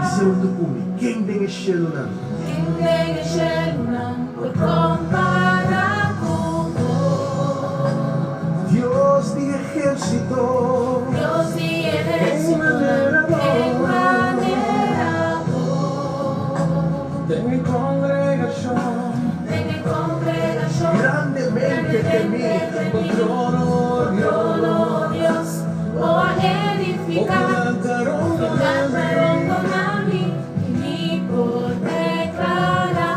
Bis'é huntu ku mi, Ken den e shelunan? Ken den e shelunan por kompará ku bo? Dios di ehérsito. Dios di ehérsitonan, ken manera bo? Den e kongregashon. Den e kongregashon. Grandemente temí. Bo trono, o Dios. Bo trono, o Dios, bo a edifiká. Bo fieldat ta rondoná mi. I mi por deklará.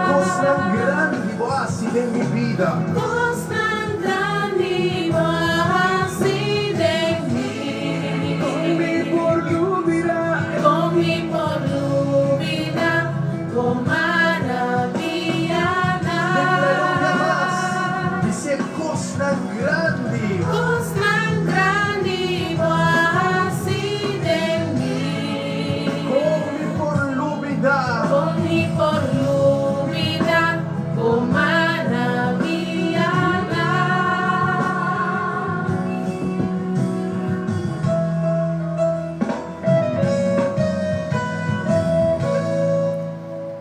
Kosnan grandi bo a hasi den mi bida. Kosnan grandi bo a hasi den mi. Kon mi por lubidá. Kon mi por lubidá bo maravianan. Deklará un bia mas, bis'é kosnan grandi. Kosnan grandi bo a hasi den mi. Kon mi por lubidá. Kon mi por lubidá bo maravianan.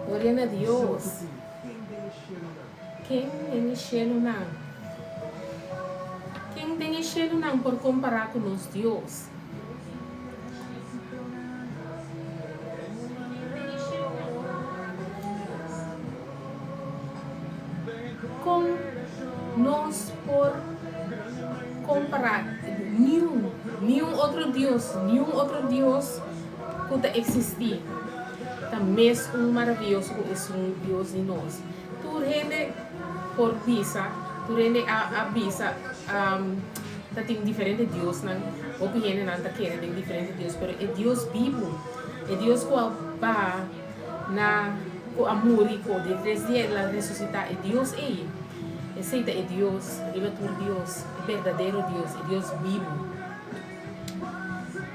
Gloria na Dios. Ken den e shelunan? Ken den e shelunan por kompará ku nos Dios? Kon nos por kompará niun, niun otro Dios, niun otro Dios ku ta eksistí ta mes un maravioso ku esun Dios di nos. Tur hende por bisa, tur hende a bisa ta tin diferente diosnan, hopi hendenan ta kere den diferente dios, pero e Dios bibu, e Dios ku a baha na, ku a muri, ku di tres dia el a resusitá, e Dios ei, esei ta e Dios riba tur dios, e berdadero Dios, e Dios bibu.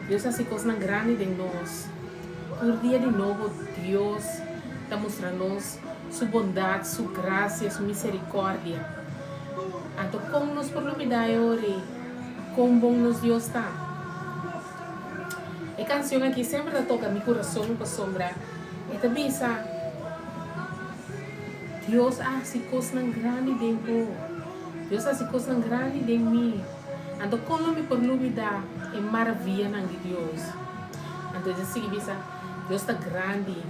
Dios hasi kosnan grandi den nos. Tur dia di nobo Dios ta mustra nos su bondat, su grasia, su miserikòrdia. Anto kon nos por lubidá e ora ei kon bon nos Dios ta? E kansion aki semper ta toka mi kurason pasobra e ta bisa, Dios a hasi kosnan grandi den bo, Dios a hasi kosnan grandi den mi. Anto kon lo mi por lubidá e maravianan di Dios? Anto e ta sigui bisa, Dios ta grandi,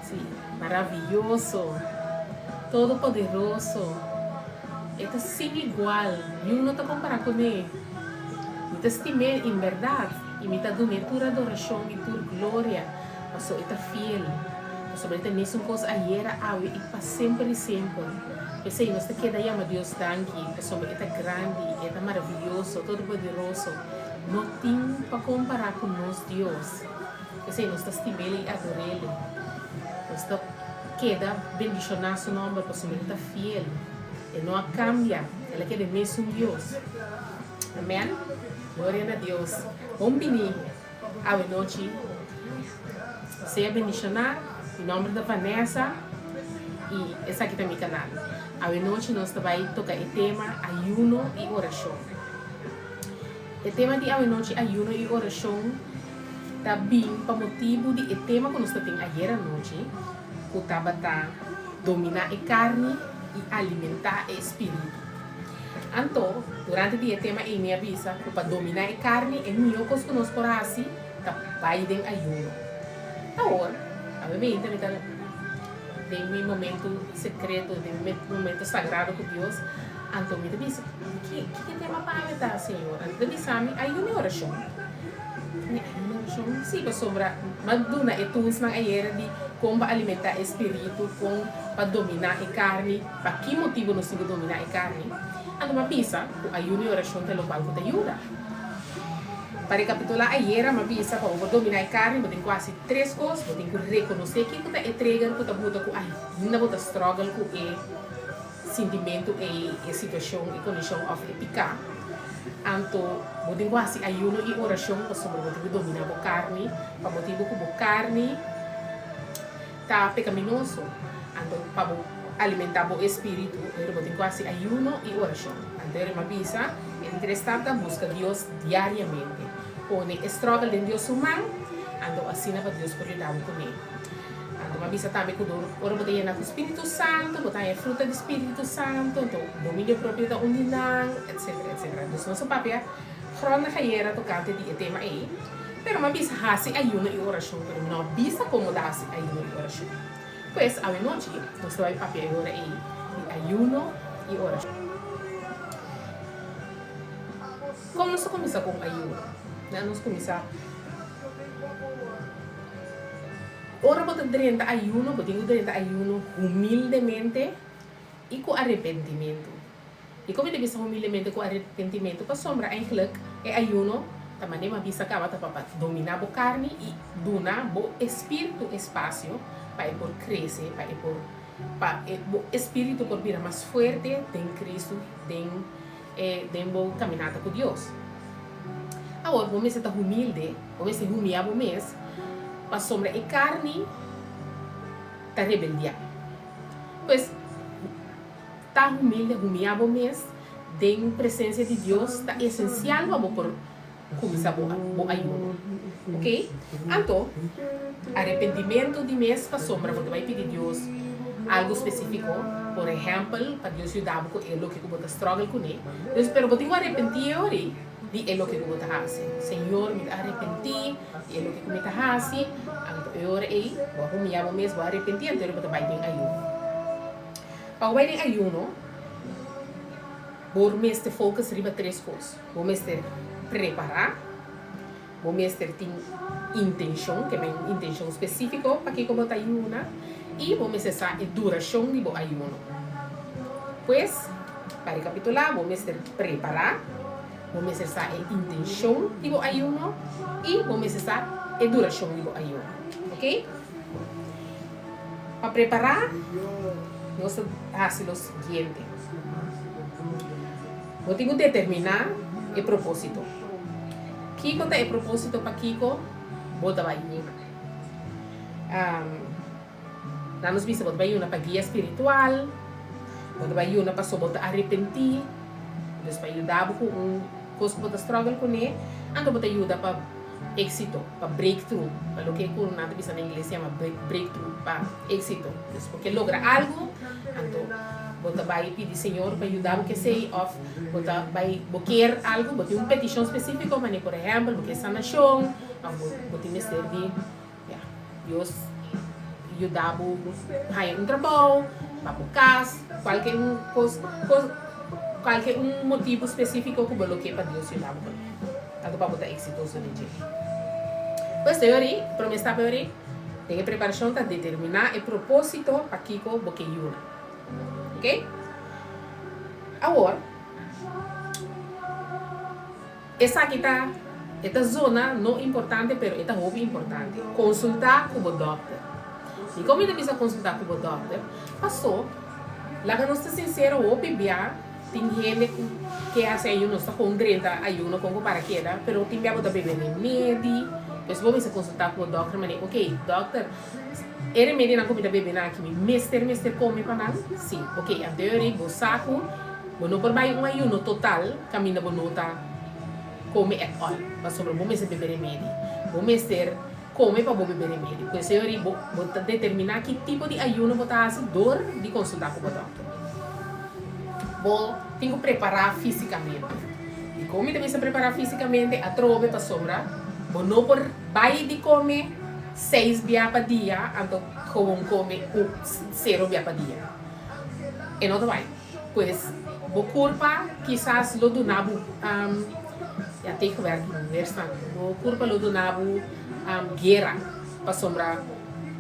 sí, maravioso, todopoderoso, e ta sin igual, niun no ta kompará kuné. Mi ta stim'é en bèrdat i mi ta dun'é tur adorashon i tur gloria, pasobra e ta fiel, pasobra e ta mesun kos ayera, awe i pa semper i semper. P'esei nos ta keda yama Dios danki, pasobra e ta grandi, e ta maravioso, todopoderoso. No tin pa kompará ku nos Dios. P'esei nos ta stim'el i ador'el. Nos ta keda bendishoná su nòmber pasobra el ta fiel. E no a kambia, el a keda e mesun Dios. Amèn. Gloria na Dios. Bon bini awe nochi. Sea bendishoná. Mi nòmber ta Vanessa i esaki ta mi kanal. Awe nochi nos ta bai toka e tema ayuno i orashon. E tema di awenochi ayuno i orashon. ta bin pa motibu di e tema ku nos ta tin ayer anochi, ku tabata dominá e karni i alimentá e spiritu. Anto, durante di e tema ei mi a bisa ku pa dominá e karni e mihó kos ku nos por hasi ta bai den ayuno. Awor, awe meinta mi ta den mi momentu sekreto, den mi momentu sagrado ku Dios, anto mi ta bisa, Ki ki tema pa awe ta, Señor? Anto ta bisa mi, Ayuno i orashon. Mi ayuno i orashon? Sí, pasobra mi a duna e toolsnan ayera di kon pa alimentá e spiritu, kon pa dominá e karni, pa ki motibu nos tin ku dominá e karni. Anto mi a bisa ku ayuno i orashon ta lokual ku ta yuda. Pa rekapitulá ayera mi a bisa pa bo por dominá e karni bo tin ku hasi tres kos, bo tin ku rekonosé kiko ta e trigger ku ta buta ku ainda bo ta struggle ku e sintimentu ei, e situashon, e kondishon òf e piká. Anto bo tin ku hasi ayuno i orashon pasobra bo tin ku dominá bo karni pa motibu ku bo karni ta pekaminoso. Anto pa bo alimentá bo espíritu ora bo tin ku hasi ayuno i orashon. Anto e rema bisa, e di tres stap ta buska Dios diariamente. Pone e struggle den Dios su man, anto asina pa Dios por yuda bo kuné. Anto m'a bisa tambe ku dor ora bo ta yena ku Spiritu Santu, bo ta haña fruta di Spiritu Santu, anto dominio propio ta un di nan, etsetera, etsetera. Dus nos a papia grondig ayera tokante di e tema ei, pero m'a bisa hasi ayuno i orashon, pero mi no a bisa komo ta hasi ayuno i orashon. Pues awenochi nos ta bai papia e ora ei di ayuno i orashon. Kon nos ta kuminsá ku un ayuno? Nos kuminsá. Ora bo ta drenta ayuno, bo tin ku drenta ayuno humildemente i ku arepentimentu. Dikon mi ta bisa humildemente ku arepentimentu? Pasobra eigentlik e ayuno ta manera mi a bisa kaba ta pa dominá bo karni i duna bo espíritu espasio pa e por krese, pa e por pa e bo espíritu por bira mas fuerte den Kristu, den e den bo kaminata ku Dios. Awor bo mester ta humilde, bo mester humiá bo mes, pasobra e karni ta rebeldiá. Pues, ta humilde, humiá bo mes den presensia di Dios ta esensial pa bo por kuminsá bo bo ayuno. Oke? Anto, arepentimentu di mes pasobra bo ta bai pidi Dios algu spesífiko, por ehèmpel, pa Dios yuda bo ku e loke ku bo ta struggle kuné. Dus, pero bo tin ku arepentí e ora ei di e loke ku bo ta hasi. Señor, mi ta arepentí di e loke ku mi ta hasi. Anto e ora ei, bo a humiá bo mes, bo a arepentí, anto e ora bo ta bai den ayuno. Pa bo bai den ayuno, bo mester focus riba tres kos. Bo mester prepará, bo mester tin intenshon, ke men un intenshon spesífiko pakiko bo ta yuna, i bo mester sa e durashon di bo ayuno. Pues, pa rekapitulá, bo mester prepará, bo mester sa e intenshon di bo ayuno, i bo mester sa e durashon di bo ayuno. Oke? Pa prepará, nos ta hasi lo siguiente. Bo tin ku determiná e propósito. Kiko ta e propósito pakiko bo ta bai yuna? Nan nos bisa bo ta bai yuna pa guia spiritual, bo ta bai yuna pasobra bo ta arepentí, Dios pa yuda bo ku un kos ku bo ta struggle kuné, anto bo ta yuda pa éksito, pa breakthrough, pa loke ku nan ta bisa na ingles yama breakthrough, pa éksito. Dus bo ke logra algu, anto bo ta bai pidi Señor pa yuda bo ku esei òf bo ta bai, bo kier algu, bo tin un petishon spesífiko, manera por ehèmpel bo ke sanashon òf bo tin mester di, ya, Dios yuda bo haña un trabou, pa bo kas, kualke un kos, kos, kualke un motibu spesífiko ku bo lo ke pa Dios yuda bo kuné. Tantu pa bo ta eksitoso den dje. Pues te ori, promé stap e ori den e preparashon ta determiná e propósito pakiko bo ke yuna. Ok? Awor, esaki ta e ta zona no importante pero e ta hopi importante. Konsultá ku bo dòkter. Dikon mi ta bisa konsultá ku bo dòkter? Pasó, laga nos ta sinsero hopi bia. Tin hende ku ke hasi ayuno, nos ta kon drenta ayuno kon ku para keda, pero tin bia bo ta bebe remedi, pues bo mester konsultá ku bo dòkter manera, ok dòkter, e remedinan ku mi ta bebe nan aki mi mester mester kome pa nan? Si, ok, anto e ora ei bo sa ku bo no por bai un ayuno total kaminda bo no ta kome at all, pasobra bo mester bebe remedi. Bo mester kome pa bo bebe remedi. Pues e ora bo bo ta determiná ki tipo di ayuno bo ta hasi dor di konsultá ku bo dòkter. Bo tin ku prepará físikamente. Dikon mi ta bisa prepará físikamente? Atrobe pasobra bo no por bai di kome seis bia pa dia anto gewoon kome un sero bia pa dia. E no ta bai. Pues bo kurpa kisas lo duna bo ya tegenwerking, weerstand, bo kurpa lo duna bo guera pasobra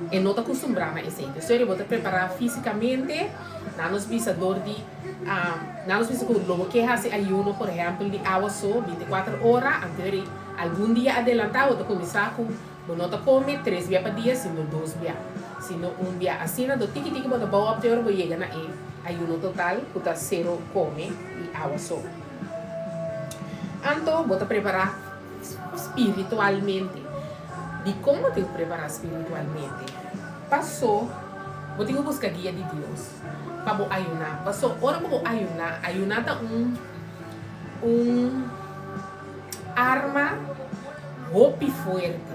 e no ta kustumbrá na esei. Entonces ora bo ta prepará físikamente, nan nos bisa dor di nan nos bisa ku lo bo ke hasi ayuno por ehèmpel di awa so bintikuater ora, anto ora algun dia adelantá bo ta kuminsá ku Bo no ta come tres bia pa dia sino dos bia, sino un bia. Asina do tiki tiki bo ta bou op te ora bo yega na e ayuno total cu ta cero come y awa so. Anto bo ta prepara spiritualmente. Dicon bo tin cu prepara spiritualmente? Paso bo tin cu busca guia di Dios pa bo ayuna. Paso ora cu bo ayuna, ayuna ta un un. Arma hopi fuerte.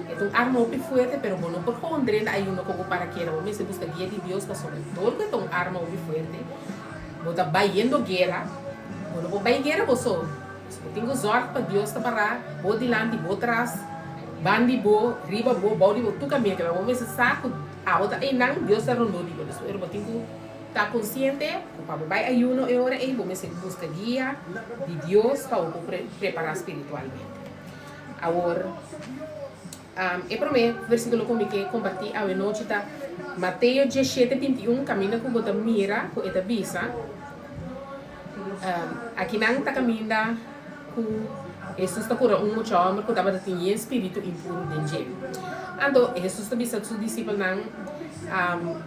E ta un arma hopi fuerte, pero bo no por gewoon drenta ayuno komo para kiera. Bo mester buska guia di Dios pasobra dor ku e ta un arma hopi fuerte, bo ta bayendo guera. Bo no por bay guera bo so. Bo tin ku zorg pa Dios ta para bo dilanti, bo tras, ban di bo, riba bo, bou di bo, tur kaminda. Bo mester sa ku abo ta einan, Dios ta rondó di bo. Pero bo tin ku. Ta konsiente ku pa bo bai ayuno e ora ei bo mester buska guia di Dios pa bo por prepará spiritualmente. Awor, e promé versíkulo ku mi ke kompartí awe nochi ta Mateo diesshete 21 kaminda ku bo ta mira ku e ta bisa, Akinan ta kaminda ku Hesus ta kura un mucha hòmber ku tabata tin yen spiritu impuru den dje. Anto Hesus ta bisa su disipelnan,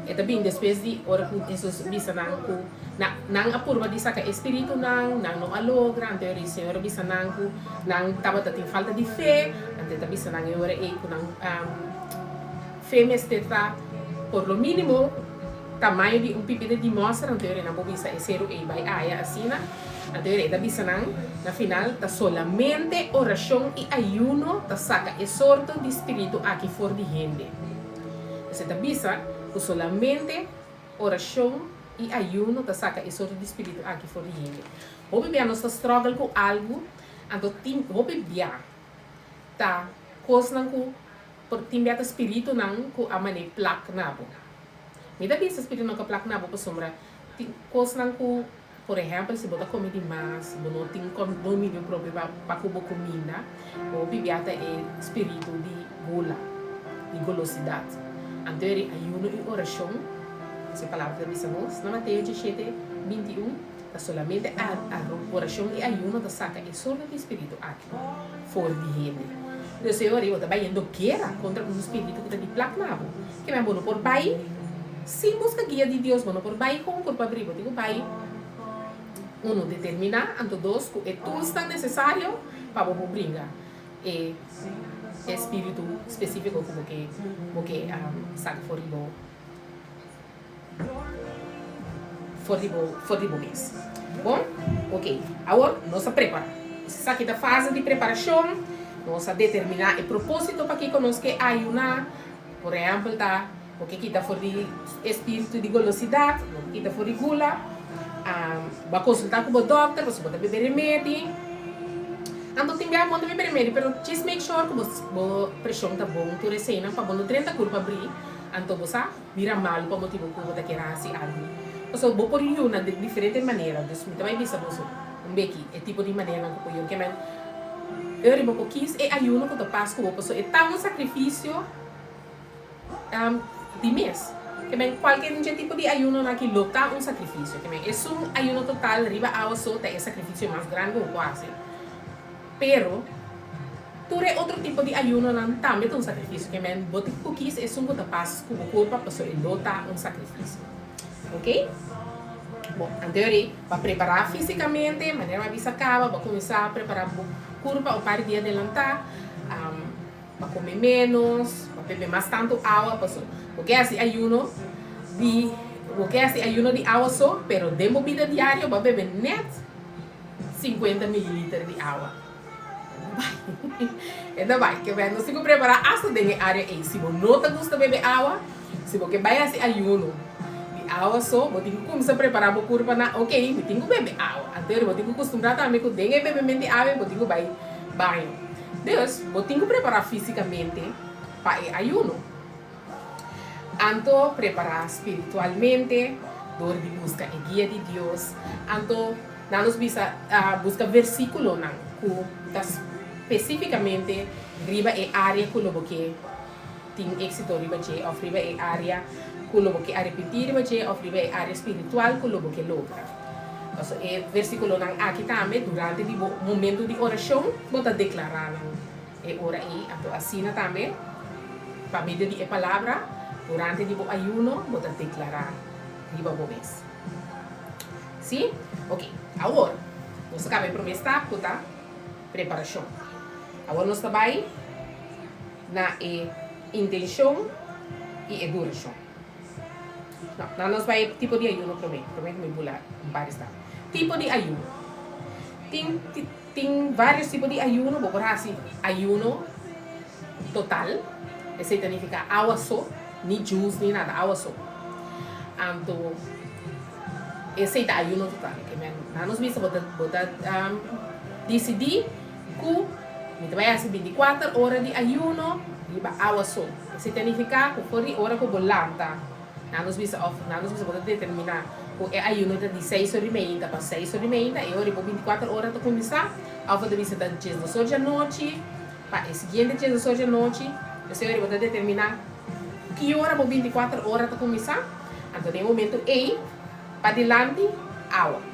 e ta bin despues di ora ku Hesus bisa nan ku nan a purba di saka e spiritunan, nan no a logra. Anto e Señor a bisa nan ku nan tabata tin falta di fe. Anto e ta bisa nan e ora ei ku nan fe mester ta por lo mínimo tamaño di un pipita di mòster. Anto e ora nan por bisa e seru ei bai aya asina. Anto e rei ta bisa nan, Na final, ta solamente orashon i ayuno ta saka e sorto di spiritu aki for di hende. Esei ta bisa ku solamente orashon i ayuno ta saka e sorto di spiritu aki for di hende. Hopi bia nos ta struggle ku algu, anto tin hopi bia ta kosnan ku por tin bia ta spiritunan ku a man'é plak na bo. Mi ta bisa spiritunan ku a plak na bo pasobra tin kosnan ku. Por ehèmpel, si bo ta kome di mas, bo no tin dominio propio pa ku bo kuminda, bo bibia ta e spiritu di gula, di golosidat. Anto e ayuno i orashon, si e palabra ta bisa nos na Mateo diesshete, 21, ta solamente orashon i ayuno ta saka e sorto di spiritu aki for di hende. Entonces e ora ei bo ta bayendo guera kontra un spiritu ku ta di plak na bo. Kimen bo no por bai sin buska guia di Dios, bo no por bai kon kurpa abrí, bo tin ku bai uno determiná, anto dos ku e toolsnan nesesario pa bo por bringa e e spiritu spesífiko ku bo ke bo ke saka for di bo for di bo for di bo mes. Bon? Ok, awor nos a prepará. Esaki ta fase di preparashon, nos a determiná e propósito pakiko nos ke ayuná. Por ehèmpel ta bo ke kita for di e spiritu di golosidat, bo ke kita for di gula, bo a konsultá ku bo dòkter pasobra bo ta bebe remedi. Anto tin bia bo no ta bebe remedi pero just make sure ku bo preshon ta bon tur eseinan pa bo no drenta kurpa bri anto bo sa bira malu pa motibu ku bo ta kere hasi algu. Pasobra bo por yuna di diferente manera, dus mi ta bai bisa boso un beki e tipo di maneranan ku por yuna. Kiamen ora bo por kis e ayuno ku ta pas ku bo pasobra e ta un sakrifisio. Di mes. Ke men kualke dje tipo di ayunonan aki lo ta un sakrifisio. Ke men esun ayuno total riba awa so ta e sakrifisio mas grandi ku bo por hasi. Pero tur e otro tipo di ayunonan tambe ta un sakrifisio. Ke men bo tin ku kis esun ku ta pas ku bo kurpa pasobra e lo ta un sakrifisio. Oke? Bon, anterior pa prepará físikamente, manera mi a bisa kaba, bo a kuminsá prepará bo kurpa un par di dia adelantá. Pa come menos, pa bebe mas tanto awa, paso bo ke haci ayuno di bo ke haci ayuno di awa so, pero den bo bida diario bo a bebe net 50 mililiter di awa. No bai. E ta bai. Ke nos tin ku prepará asta den e área ei. Si bo no ta gusta bebe awa, si bo ke bai hasi ayuno di awa so, bo tin ku kuminsá prepará bo kurpa na, ok, mi tin ku bebe awa. Anto bo tin ku kustumbrá tambe ku den e bebemento di awa bo tin ku bai baño. Dus, bo tin ku prepará físikamente pa e ayuno. Anto prepará spiritualmente dor di buska e guia di Dios. Anto nan nos bisa buska versíkulonan ku ta spesífikamente riba e área ku lo bo ke tin éksito riba dje òf riba e área ku lo bo ke arepentí riba dje òf riba e área spiritual ku lo bo ke logra. Pasobra e versíkulonan aki tambe durante di bo momentu di orashon bo ta deklará nan. E ora ei, anto asina tambe, pa medio di e palabra, durante di bo ayuno, bo ta deklará riba bo mes. Sí? Oké. Awor, nos a kaba e promé stap ku ta preparashon. Awor nos ta bai na e intenshon i e durashon. No, nan nos bai e tipo di ayuno promé, promé ku mi bula un par di stap. Tipo di ayuno. Tin. Tin varios tipo di ayuno, bo por hasi ayuno total, esei ta nifiká awa so, ni juice ni nada, awa so. Anto esei ta ayuno total. Ke men nan nos bisa bo ta bo ta disidí ku mi ta bai hasi binti kuater ora di ayuno riba awa so. Esei ta nifiká ku for di ora ku bo lanta Nan nos bisa of nan nos bisa bo ta determina ku e ayuno ta di seis or di meinta pa seis or di meinta, e ora bo bintikuater ora ta kuminsá, of bo ta bisa ta diesdos or di anochi pa e siguiente diesdos or di anochi, esei ora bo ta determina ki ora bo bintikuater ora ta kuminsá, anto den e momento ei padilanti awa.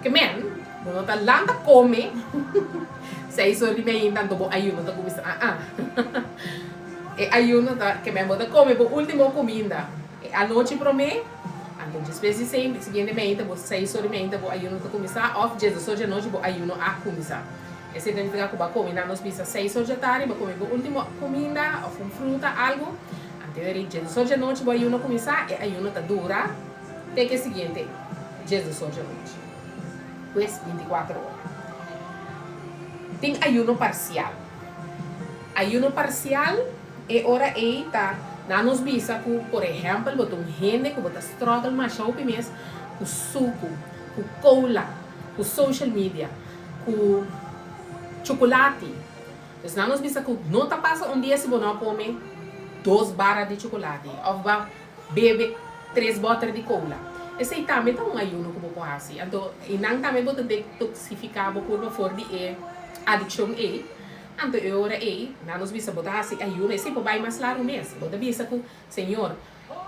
Ke men, bo no ta lanta kome seis or di meinta anto bo ayuno ta kuminsá, aa. E ayuno ta ke men bo ta kome bo ultimo kuminda e anochi prome, anto despues di sei siguiente meinta bo seis or di meinta bo ayuno ta kuminsá òf diesdos or di anochi bo ayuno a kuminsá. Esei ta nifiká ku bo a kome na nos bisa seis or di atardi bo kome bo ultimo kuminda òf un fruta algu, anto e ora diesdos or di anochi bo ayuno a kuminsá e ayuno ta dura te ke siguiente diesdos or di anochi, pues binti kuater ora. Tin ayuno parsial. Ayuno parsial, e ora ei ta na nos bisa ku por ehèmpel bo ta un hende ku bo ta struggle masha hopi mes ku suku, ku cola, ku social media, ku chukulati. Dus na nos bisa ku no ta pasa un dia si bo no a kome dos bara di chukulati òf bo a bebe tres bòter di cola. Esei tambe ta un ayuno ku bo por hasi. Anto einan tambe bo ta detoksifiká bo kurpa for di e adikshon ei. Anto e ora ei, nan nos bisa, Bo ta hasi ayuno, esei por bai mas largu mes. Bo ta bisa ku, Señor,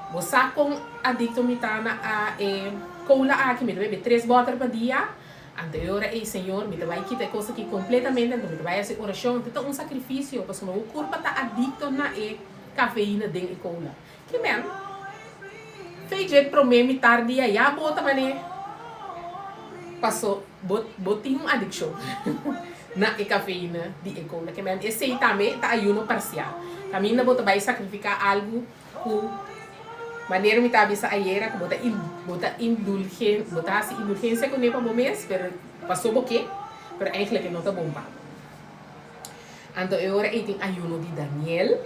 Bo sa kon adikto mi ta na a e kola aki, mi ta bebe tres bòter pa dia. Anto e ora ei, Señor, mi ta bai kita e kos aki kompletamente, anto mi ta bai hasi orashon. Anto ta un sakrifisio, pasobra bo kurpa ta adikto na e kafeina den e kola. Ki men? Fei dje promé mitar dia ya bo ta man'é paso bo bo tin un adikshon na e kafeina di e kola. Ke men esei tambe ta ayuno parsial. Kaminda bo ta bai sakrifiká algu ku manera mi ta bisa ayera ku bo ta bo ta indulgen bo ta hasi indulgensia kuné pa bo mes pero paso bo ke pero eigentlik e no ta bon pa bo. Anto e ora ei tin ayuno di Daniel.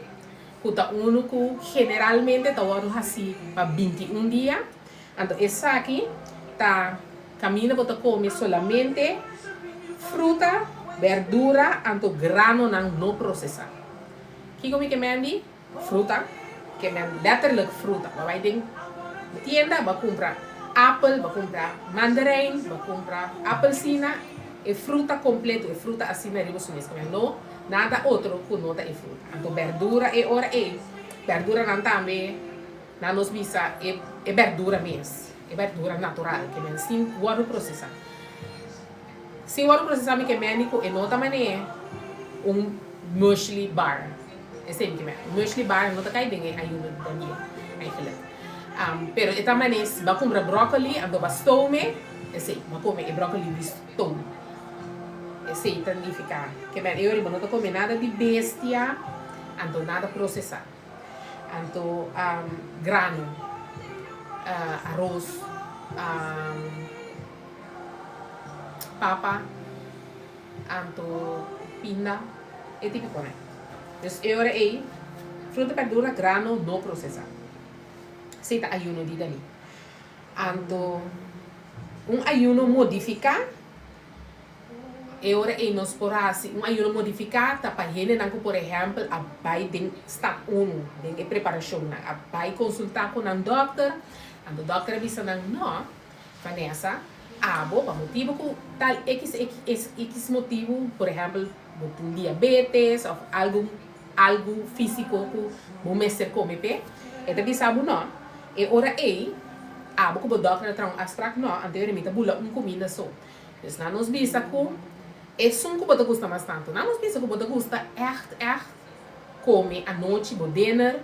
Ku ta unu ku generalmente ta wòrdu hasí pa 21 dia. Anto esaki ta kaminda bo ta kome solamente fruta, bèrdura anto granonan no prosesá. Kiko mi ke mendi? Fruta, ke men letterlijk fruta. Bo a bai den tienda bo a kumpra apel, bo a kumpra mandarein, bo a kumpra apelsina, e fruta kompleto, e fruta asina riba su mes. Ke men no Nada otro ku no ta e fruta. Anto berdura e ora ei, berduranan tambe nan nos bisa e e berdura mes, e berdura natural ke men sin wòrdu prosesá. Sin wòrdu prosesá mi ke meni ku e no ta man'é un muesli bar. Esei mi ke meni. Un muesli bar no ta kai den e ayuno di Daniel eigenlijk. Pero e ta man'é si bo a kumpra bròkoli anto bo a stoom e, esei, bo a kome e bròkoli di stoom. Esei ta nifiká ke men e ora bo no ta kome nada di bestia, anto nada prosesá. Anto grano, aros, papa, anto. pinda, e típikonan. Dus e ora ei, fruta, berdura, grano no prosesá. Esei ta ayuno di Dani. Anto un ayuno modifiká, e ora ei nos por hasi un ayuno modifiká ta pa hendenan ku por ehèmpel a bai den stap unu den e preparashonnan, a bai konsultá ku nan dòkter, anto dòkter a bisa nan nò, Vanessa, abo pa motibu ku tal x x motibu, por ehèmpel bo tin diabetes òf algu algu físiko ku bo mester kome p'e, e ta bisa bo nò. E ora ei, abo ku bo dòkter a traha un afsprak nò, anto e mi ta bula un kuminda so. Dus nan nos bisa ku esun ku bo ta gusta mas tantu. Nan nos bisa ku bo ta gusta ègt ègt kome anochi bo dinner,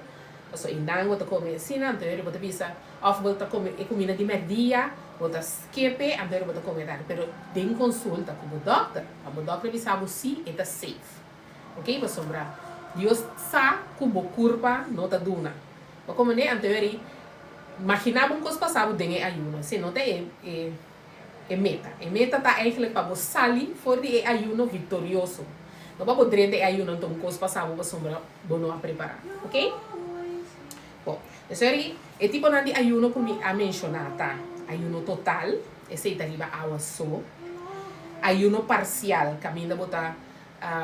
pasobra einan bo ta kome asina, anto e bo ta bisa òf bo ta kome e kuminda di mèrdia, bo ta skip e, anto e bo ta kome tardi. Pero den konsulta ku bo dòkter, pa bo dòkter bisa bo si e ta safe. Ok, pasobra Dios sa ku bo kurpa no ta duna. Bo komo ne anto eri magina bo un kos pasa bo den e ayuno. Esei no ta e e e meta. E meta ta eigenlijk pa bo sali for di e ayuno viktorioso. No pa bo drenta e ayuno anto un kos pasa bo pasobra bo no a prepara. Ok? Bo, eso eri e tiponan di ayuno ku mi a menshona ta ayuno total, esei ta riba awa so, ayuno parsial kaminda bo ta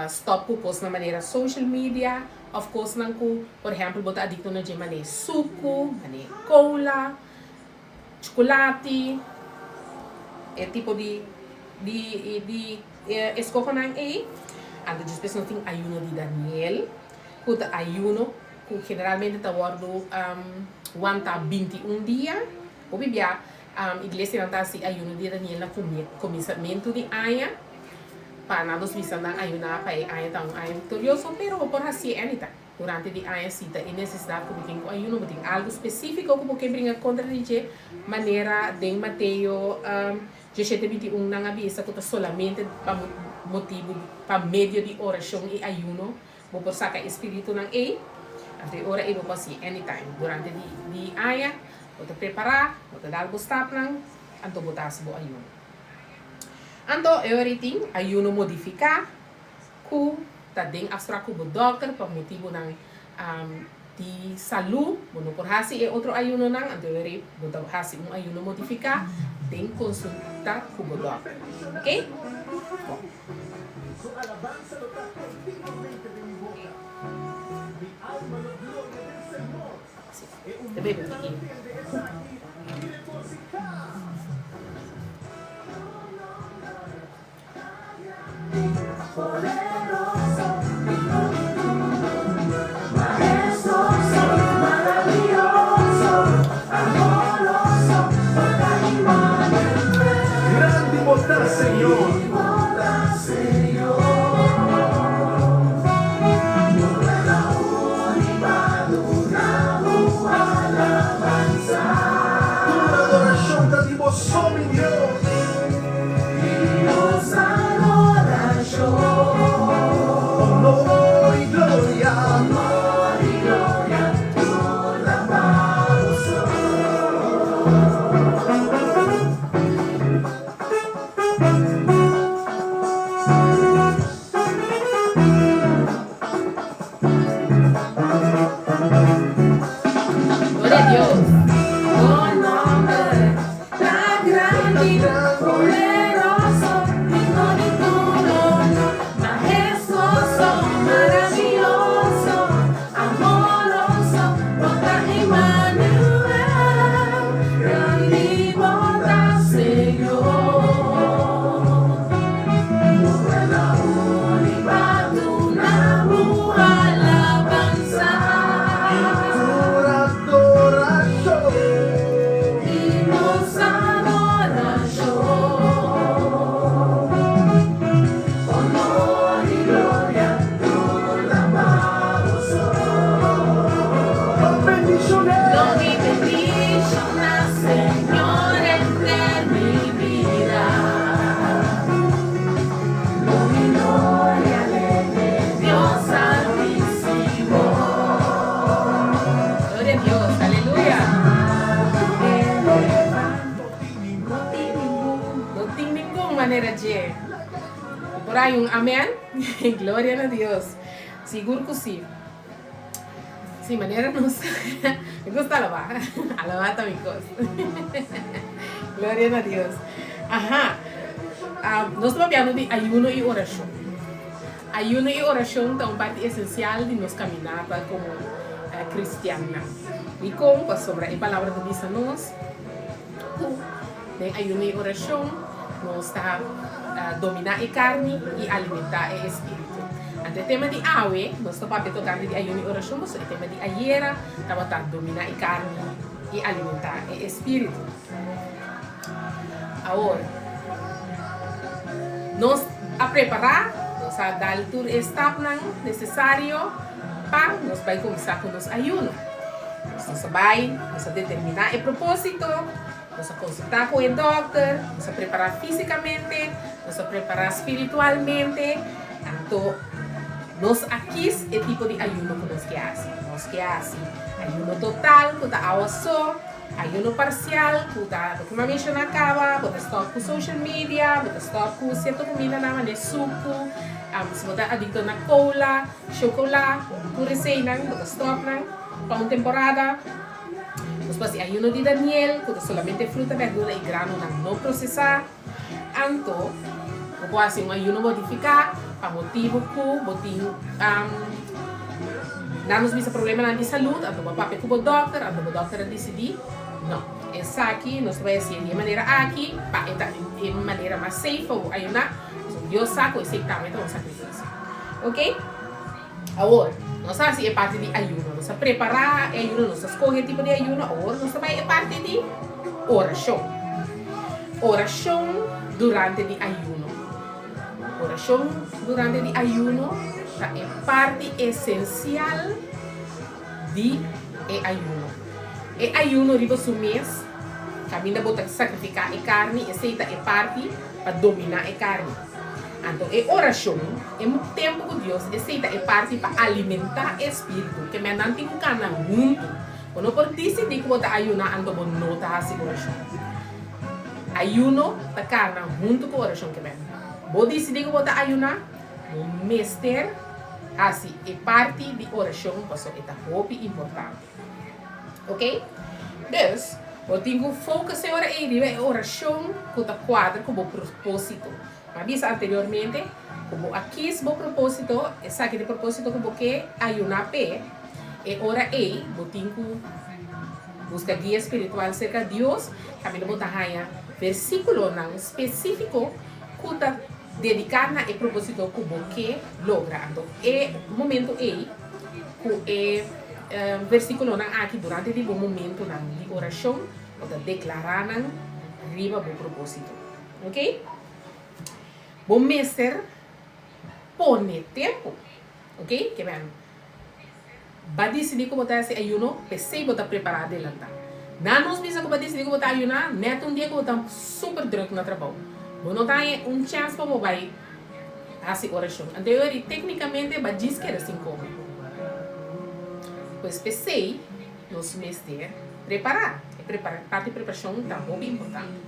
Stop ku kosnan manera social media of kosnan ku por ehempel bo ta adikto na dje mane suku, mane cola, chukulati, e tipo di di di eskohonan ei. Anto despues nos tin ayuno di Daniel ku ta ayuno ku generalmente ta wòrdu wanta 21 dia. Hopi bia Iglesianan ta hasi ayuno di Daniel na kuminsamentu di aña pa nan nos bisa nan ayuná pa e aña ta un aña viktorioso, pero bo por hasié anytime durante di aña si ta e nesesidat ku bo tin ku ayuno, bo tin algu spesífiko ku bo ke bringa kontra di dje, manera den Mateo diesshete 21 nan a bisa ku ta solamente pa motibu pa medio di orashon i ayuno bo por saka e spiritunan ei, anto e ora ei bo por hasié anytime durante di aña. Bo ta prepará, bo ta dal bo stapnan, anto bo ta hasi bo ayuno. Anto e ora ei tin ayuno modifiká ku ta den afsprak ku bo dòkter pa motibunan di salú, bo no por hasi e otro ayunonan, anto e ora ei bo ta hasi un ayuno modifiká den konsulta ku bo dòkter. Oke? Bon. Ta bebe un tiki. Grandi bo ta, Señor. Tur adorashon ta di bo so, mi Dios. Honor i gloria. Gloria a Dios. Bo nomber ta grandi, poderoso, digno di tur honor, mahestuoso, maraviyoso, amoroso, bo ta Emmanuel, grandi bo ta Señor. I tur adorashon. Pa bendishoné. Gloria a Dios, aleluya. No tin ningun manera dje. Por hay un amen? Gloria na Dios. Sigur ku si. Si manera nos mi gusta alabá. Alabá ta mi kos. Gloria na Dios. Aha. Nos ta papiando di ayuno i orashon. Ayuno i orashon ta un parti esensial di nos kaminata komo kristiannan. Dikon? Pasobra e Palabra ta bisa nos ku den ayuno i orashon nos ta dominá e karni i alimentá e espíritu. Anto e tema di awe nos ta papia tokante di ayuno i orashon pasobra e tema di ayera tabata dominá e karni i alimentá e espíritu. Awor, nos a prepará, nos a dal tur e stapnan nesesario pa nos bai kuminsá ku nos ayuno. Nos a bai, nos a determiná e propósito, nos a konsultá ku e dòkter, nos a prepará físikamente, nos a prepará spiritualmente, anto nos a kis e tipo di ayuno ku nos ke hasi. Nos ke hasi ayuno total, ku ta awa so. Ayuno parsial ku ta loke mi a menshoná kaba, bo ta stòp ku social media, bo ta stòp ku sierto kumindanan manera suku, si bo ta adikto na kola, shokolá, tur eseinan bo ta stòp nan pa un temporada. Nos por hasi ayuno di Daniel ku ta solamente fruta, berdura i granonan no prosesá. Anto bo por hasi un ayuno modifiká pa motibu ku bo tin nan nos bisa problemanan di salud, anto bo a papia ku bo dòkter, anto bo dòkter a disidí, no, esaki nos ta bai hasié di e manera aki pa e ta e manera mas safe pa bo ayuná, pasobra Dios sa ku esei tambe ta un sakrifisio. Oke? Awor, nos a hasi e parti di ayuno, nos a prepará e ayuno, nos a skohe e tipo di ayuno, awor nos ta bai e parti di orashon. Orashon durante di ayuno. Orashon durante di ayuno ta e parti esensial di e ayuno. E ayuno riba su mes, kaminda bo ta sakrifiká e karni, esei ta e parti pa dominá e karni. Anto e orashon, e tempu ku Dios, esei ta e parti pa alimentá e spiritu. Ke men nan tin ku kana huntu. Bo no por disidí ku bo ta ayuná anto bo no ta hasi orashon. Ayuno ta kana huntu ku orashon. Ke men bo disidí ku bo ta ayuná, bo mester hasi e parti di orashon pasobra e ta hopi importante. Oké? Dus, bo tin ku focus e ora ei riba e orashon ku ta kuadra ku bo propósito. Mi a bisa anteriormente ku bo a kis bo propósito, esaki ta e propósito ku bo ke ayuná p'e, e ora ei bo tin ku buska guia spiritual serka Dios, kaminda bo ta haña versíkulonan spesífiko ku ta dediká na e propósito ku bo ke logra. Anto e momento ei ku e versíkulonan aki durante di bo momentonan di orashon, bo ta deklará nan riba bo propósito. Ok? Bo mester pone tempu. Ok? Ke men ba disidí ku bo ta hasi ayuno, p'esei bo ta prepará adelantá. Na nos bisa ku bo a disidí ku bo ta ayuná, nèt un dia ku bo ta super drùk na trabou. Bo no ta haña un chèns pa bo bai hasi orashon. Anto e ora téknikamente ba djis keda sin kome. Pues p'esei nos mester prepará. E parti preparashon ta hopi importante.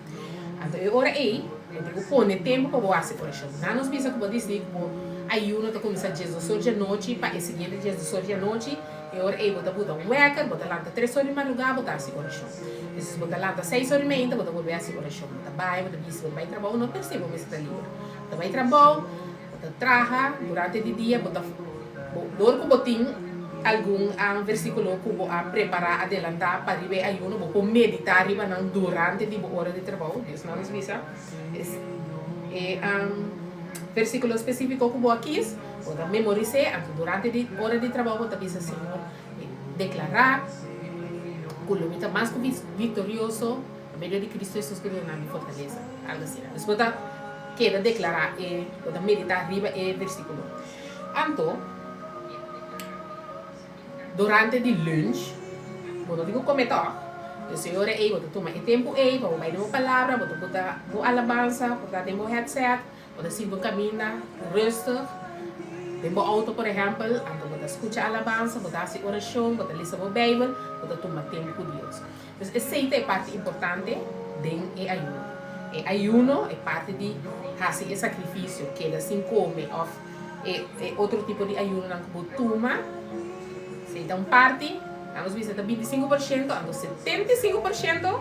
Anto e ora ei, bo tin ku pone tempu pa bo hasi orashon. Nan nos bisa ku bo disidi ku bo ayuno ta kuminsá diesdos or di anochi pa e siguiente diesdos or di anochi. E ora ei bo ta buta un wèker, bo ta lanta tres or di madrugá, bo ta hasi orashon. Despues bo ta lanta seis or di meinta, bo ta bolbe hasi orashon. Bo ta bai, bo ta bisti, bo ta bai trabou, no per se bo mester ta liber. Bo ta bai trabou, bo ta traha durante di dia, bo ta Bo dor ku bo tin algun versíkulo ku bo a prepará adelantá pa riba e ayuno, bo por meditá riba nan durante di bo ora di trabou. Dios nan nos bisa e versíkulo spesífiko ku bo a kis, bo ta memoris'é, anto durante di ora di trabou bo ta bisa, Señor, mi deklará ku lo mi ta mas ku viktorioso pa medio di Kristu Hesus ku duna mi fortalesa. Algu asina. Dus bo ta keda deklará e, bo ta meditá riba e versíkulo. Anto, durante di lunch, bo no tin ku kome tòg. Dus e ora ei bo ta tuma e tempu ei pa bo bai den bo palabra, bo ta buta bo alabansa, bo ta den bo headset, bo ta sinti un kaminda rustig den bo outo por ehèmpel, anto bo ta skucha alabansa, bo ta hasi orashon, bo ta lesa bo beibel, bo ta tuma tempu ku Dios. Dus esei ta e parti importante den e ayuno. E ayuno, e parti di hasi e sakrifisio, keda sin kome òf e e otro tipo di ayunonan ku bo tuma, esei ta un parti, nan nos bisa ta 25%, anto 75%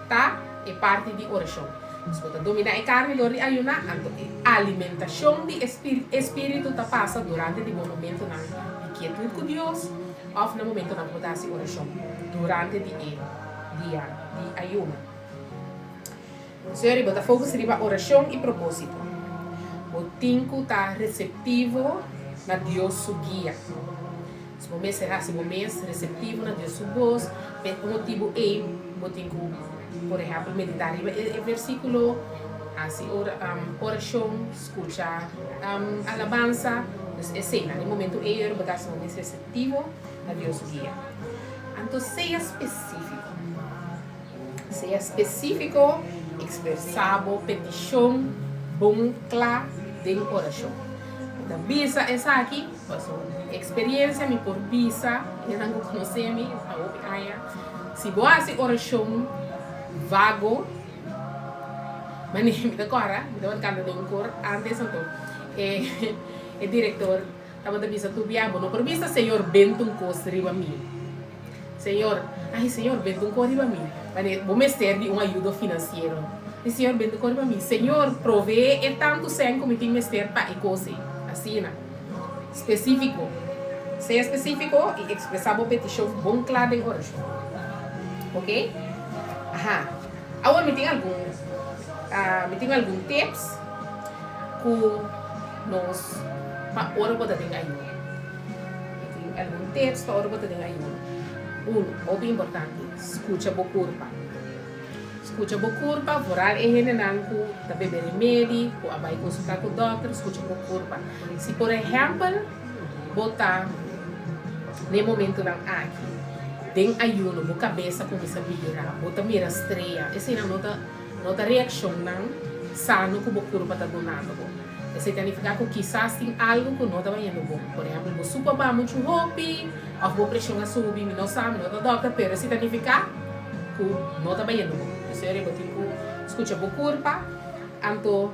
ta e parti di orashon. Si bo ta dominá e karni dor di ayuná, anto e alimentashon di e spiritu ta pasa durante di bo momentonan di kietut ku Dios òf na momentonan ku bo ta hasi orashon durante di e dia di ayuno. Sorry, bo ta focus riba oracion y proposito. Bo tin cu ta receptivo na Dios su guia. Si bo mester haci bo mes receptivo na Dios su bos, p'e motibu ey bo tin cu, por ehempel, medita riba e versiculo, haci oracion, scucha alabansa. Dus esey, na e momento ey ora bo ta haci bo mes receptivo na Dios su guia. Anto sea specifico. Sea spesífiko, ekspresá bo petishon bon kla den orashon. Mi ta bisa esaki pasobra mi eksperensia, mi por bisa esnan ku konosé mi pa hopi aña, si bo hasi orashon vago, manera mi ta kòrda, mi tabata kanta den un kor ántes anto e direktor Tabata bisa tur bia, Bo no por bisa, Señor, benta un kos riba mi. Señor, ay, Señor, benta un kos riba mi. Mane, bo mester di un ayudo finansiero. Ay, Señor, benta un kos riba mi. Señor, proveé e tantu sèn ku mi tin mester pa e kos ei. Asina. Spesífiko. Sea spesífiko i ekspresá bo petishon bon kla den orashon. Oke? Aha. Awor mi tin algun, mi tin algun tips ku nos pa ora bo ta den ayuno. Mi tin algun tips pa ora bo ta den ayuno. Uno, hopi importante, skucha bo kurpa. Skucha bo kurpa, vooral e hendenan ku ta bebe remedi, ku a bai konsulta ku dòkter, skucha bo kurpa. Si por ehèmpel bo ta n'e momentunan aki den ayuno, bo kabes a kuminsá bira, bo ta mira strea, eseinan no ta no ta reakshonnan sano ku bo kurpa ta dunando bo. Esei ta nifiká ku kisas tin algu ku no ta bayendo bon. Por ehèmpel, bo suku a baha muchu hopi òf bo preshon a subi, mi no sa, mi no ta dòkter, pero esei ta nifiká ku no ta bayendo bon. P'esei bo tin ku skucha bo kurpa, anto.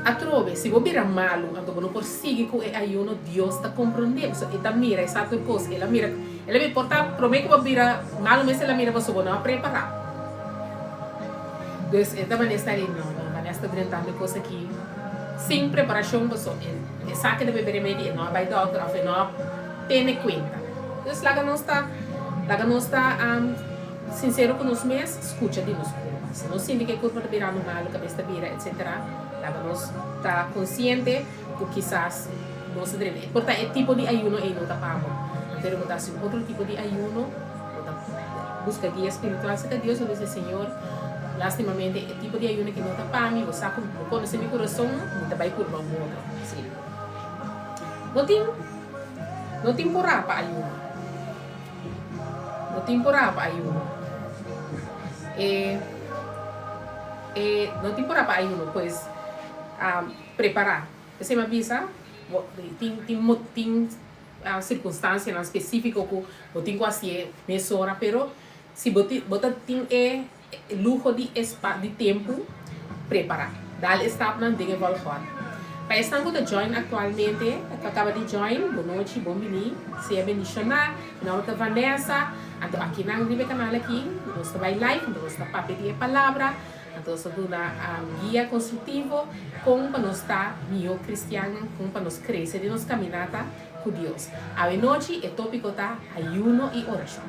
Atrobe, si bo bira malu, anto bo no por sigui ku e ayuno, Dios ta komprondé, pasobra E ta mira e sa tur kos. El a mira, El a mira, por ta promé ku bo bira malu mes El a mira pasobra bo no a prepará. Dus e ta manera sta di, no, no, Vanessa ta drentando e kos aki sin preparashon, pasobra e sa ke ta bebe remedi, e no a bai dòkter òf e no a tene kuenta. Dus laga nos ta, laga nos ta. Sinsero ku nos mes, skucha di nos kurpa. Si nos sinti ku e kurpa ta birando malu, kabes ta bira, etsetera, laga nos ta konsiente ku kisas nos ta drenta. E por ta e tipo di ayuno ei no ta pa bo. Anto bo ta hasi un otro tipo di ayuno, bo ta buska guia spiritual serka Dios, bo bisa, Señor, lastimamente e tipo di ayuno aki no ta pa mi, bo sa ku bo konosé mi kurason, mi ta bai purba un otro. Sí. No tin, no tin purá pa ayuno. No tin por rapa ayuno. E e no tin por rapa ayuno, pues prepará. P'esei mi a bisa, bo tin tin tin sirkunstansianan spesífiko ku bo tin ku hasié mesora, pero si bo tin bo ta tin e Luho di espa di tempu prepara. Dal e stapnan den e volgorde. Pa esnan ku ta join aktualmente, ku a kaba di join, bon nochi, bon bini, sea bendishoná. Mi nomber ta Vanessa. Anto akinan riba e kanal aki nos ta bai live, anto nos ta papia di e palabra, anto nos ta duna guia konstruktivo kon pa nos ta mihó kristiannan, kon pa nos krese den nos kaminata ku Dios. Awe nochi e tópiko ta ayuno i orashon.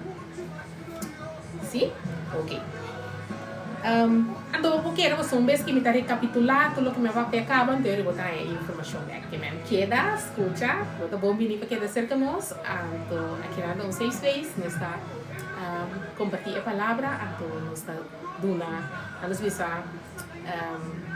Sí? Ok. Um, anto bo por kere boso un bes ki mi ta rekapitulá tur loke mi a papia kaba, anto bo ta haña e informashon bèk. Ke men keda skucha, bo ta bon bini pa keda serka nos, anto aki nan ta un safe space, nos ta um, kompartí e palabra, anto nos ta duna, nan nos bisa, um,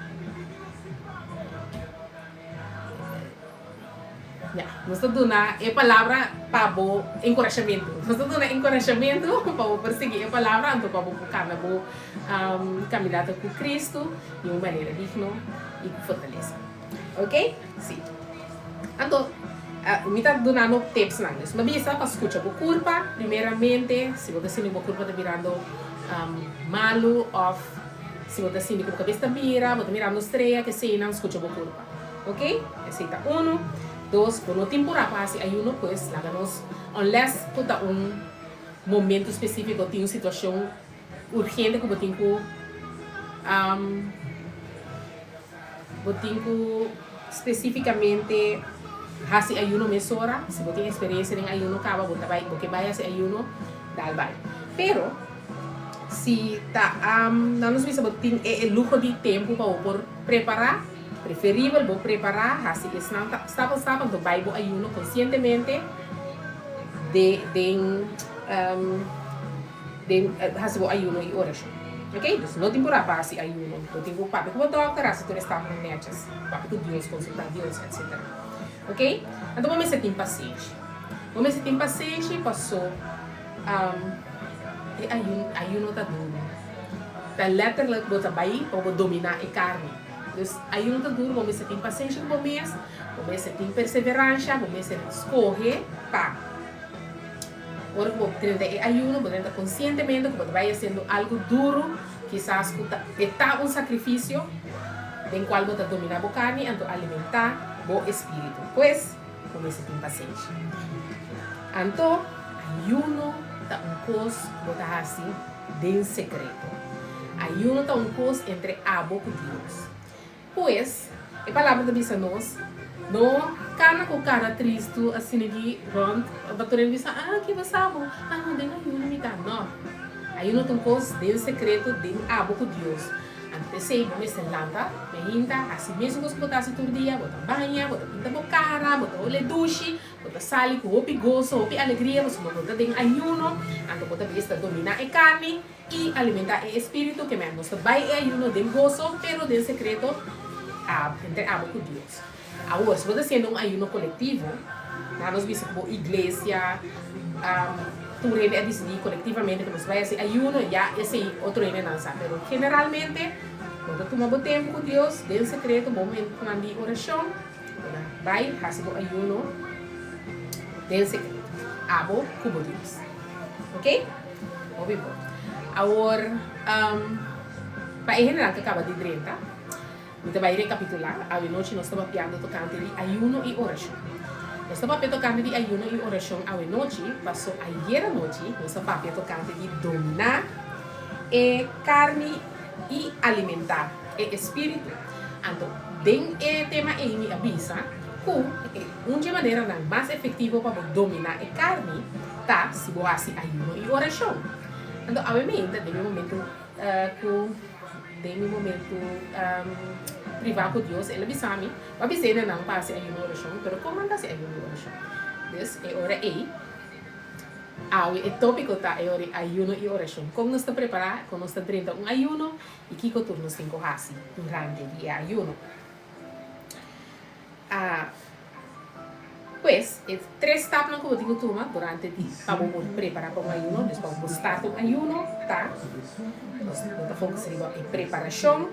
Ya, nos ta duna e palabra pa bo enkurashamentu. Nos ta duna enkurashamentu pa bo por sigui e palabra, anto pa bo por kanda bo kaminata ku Kristu di un manera digno i ku fortalesa. Ok? Si. Anto, mi ta duna no tipsnan. Dus mi a bisa pa skucha bo kurpa, primeramente, si bo ta sinti bo kurpa ta birando malu òf. Si bo ta sinti ku bo kabes ta bira, bo ta mirando strea, keseinan, skucha bo kurpa. Ok? Esei ta unu. Dos, bo no tin purá pa hasi ayuno, pues laga nos, unless ku ta un momento spesífiko, tin un situashon urgente ku bo tin ku bo tin ku spesífikamente hasi ayuno mesora. Si bo tin eksperensia den ayuno kaba, bo ta bai, bo ke bai hasi ayuno, dal bai. Pero, si ta nan nos bisa bo tin e luho di tempu pa bo por prepará, preferibel bo prepará, hasi esnan ta stap pa stap, anto bai bo ayuno konsientemente de den den hasi bo ayuno i orashon. Ok, dus no tin por pa hasi ayuno, bo tin ku papia ku bo dòkter, hasi tur e stapnan nètjes, papia ku Dios, konsultá Dios, etsetera. Ok, anto bo mester tin pasenshi. Bo mester tin pasenshi paso e ayuno ta duru. Ta letterlijk bo ta bai pa bo dominá e karni. Dus ayuno ta duru, bo mester tin pasenshi ku bo mes, bo mester tin perseveransha, bo mester skohe pa ora ku bo drenta e ayuno, bo drenta konsientemente ku bo ta bai hasiendo algu duru, kisas ku ta e ta un sakrifisio den kual bo ta dominá bo karni anto alimentá bo espíritu. Pues, bo mester tin pasenshi. Anto, ayuno ta un kos ku bo ta hasi den sekreto. Ayuno ta un kos entre abo ku Dios. Pues, e palabra ta bisa nos, No kana ku kara tristu asina aki rònt pa tur hende bisa, Ah, ki pasa bo? Ah, no, den ayuno mi ta. No. Ayuno ta un kos den sekreto, den abo ku Dios. Anto p'esei bo mester lanta mainta, hasi mesun kos ku bo ta hasi tur dia, bo ta baña, bo ta pinta bo kara, bo ta hole dushi, bo ta sali ku hopi goso, hopi alegria, pasobra bo ta den ayuno. Anto bo ta bisa dominá e karni. I alimentá e espíritu ke men. Nos ta bai e ayuno den goso, pero den sekreto, entre abo ku Dios. Awor, si bo ta hasiendo un ayuno kolektivo, laga nos bisa ku bo iglesia, tur hende a disidí kolektivamente ku nos bai hasi ayuno, ya esei otro hendenan sa. Pero generalmente, bo ta tuma bo tempu ku Dios den sekreto, bo momentunan di orashon, bo ta bai hasi bo ayuno den sekreto, abo ku bo Dios. Oke? Hopi bon. Awor, pa e hendenan ku kaba di drenta, mi ta bai rekapitulá. Awe nochi nos ta papiando tokante di ayuno i orashon. Nos ta papia tokante di ayuno i orashon awe nochi, paso ayer anochi nos a papia tokante di dominá e karni i alimentá e espíritu. Anto, den e tema ei mi a bisa ku un dje maneranan mas efektivo pa bo dominá e karni ta si bo hasi ayuno i orashon. Anto awe meinta den mi momentu ku den mi momentu privá ku Dios el a bisa mi, bo a bisa e nenan pa hasi ayuno i orashon, pero kon nan ta hasi ayuno i orashon? Dus e ora ei awe e tópiko ta e ora ayuno i orashon. Kon nos ta prepará, kon nos ta drenta un ayuno i kiko tur nos tin ku hasi durante di e ayuno. A Pues, e tres stapnan ku bo tin ku tuma durante di pa bo por prepará pa un ayuno, dus pa bo por start un ayuno, ta, bo ta focus riba e preparashon,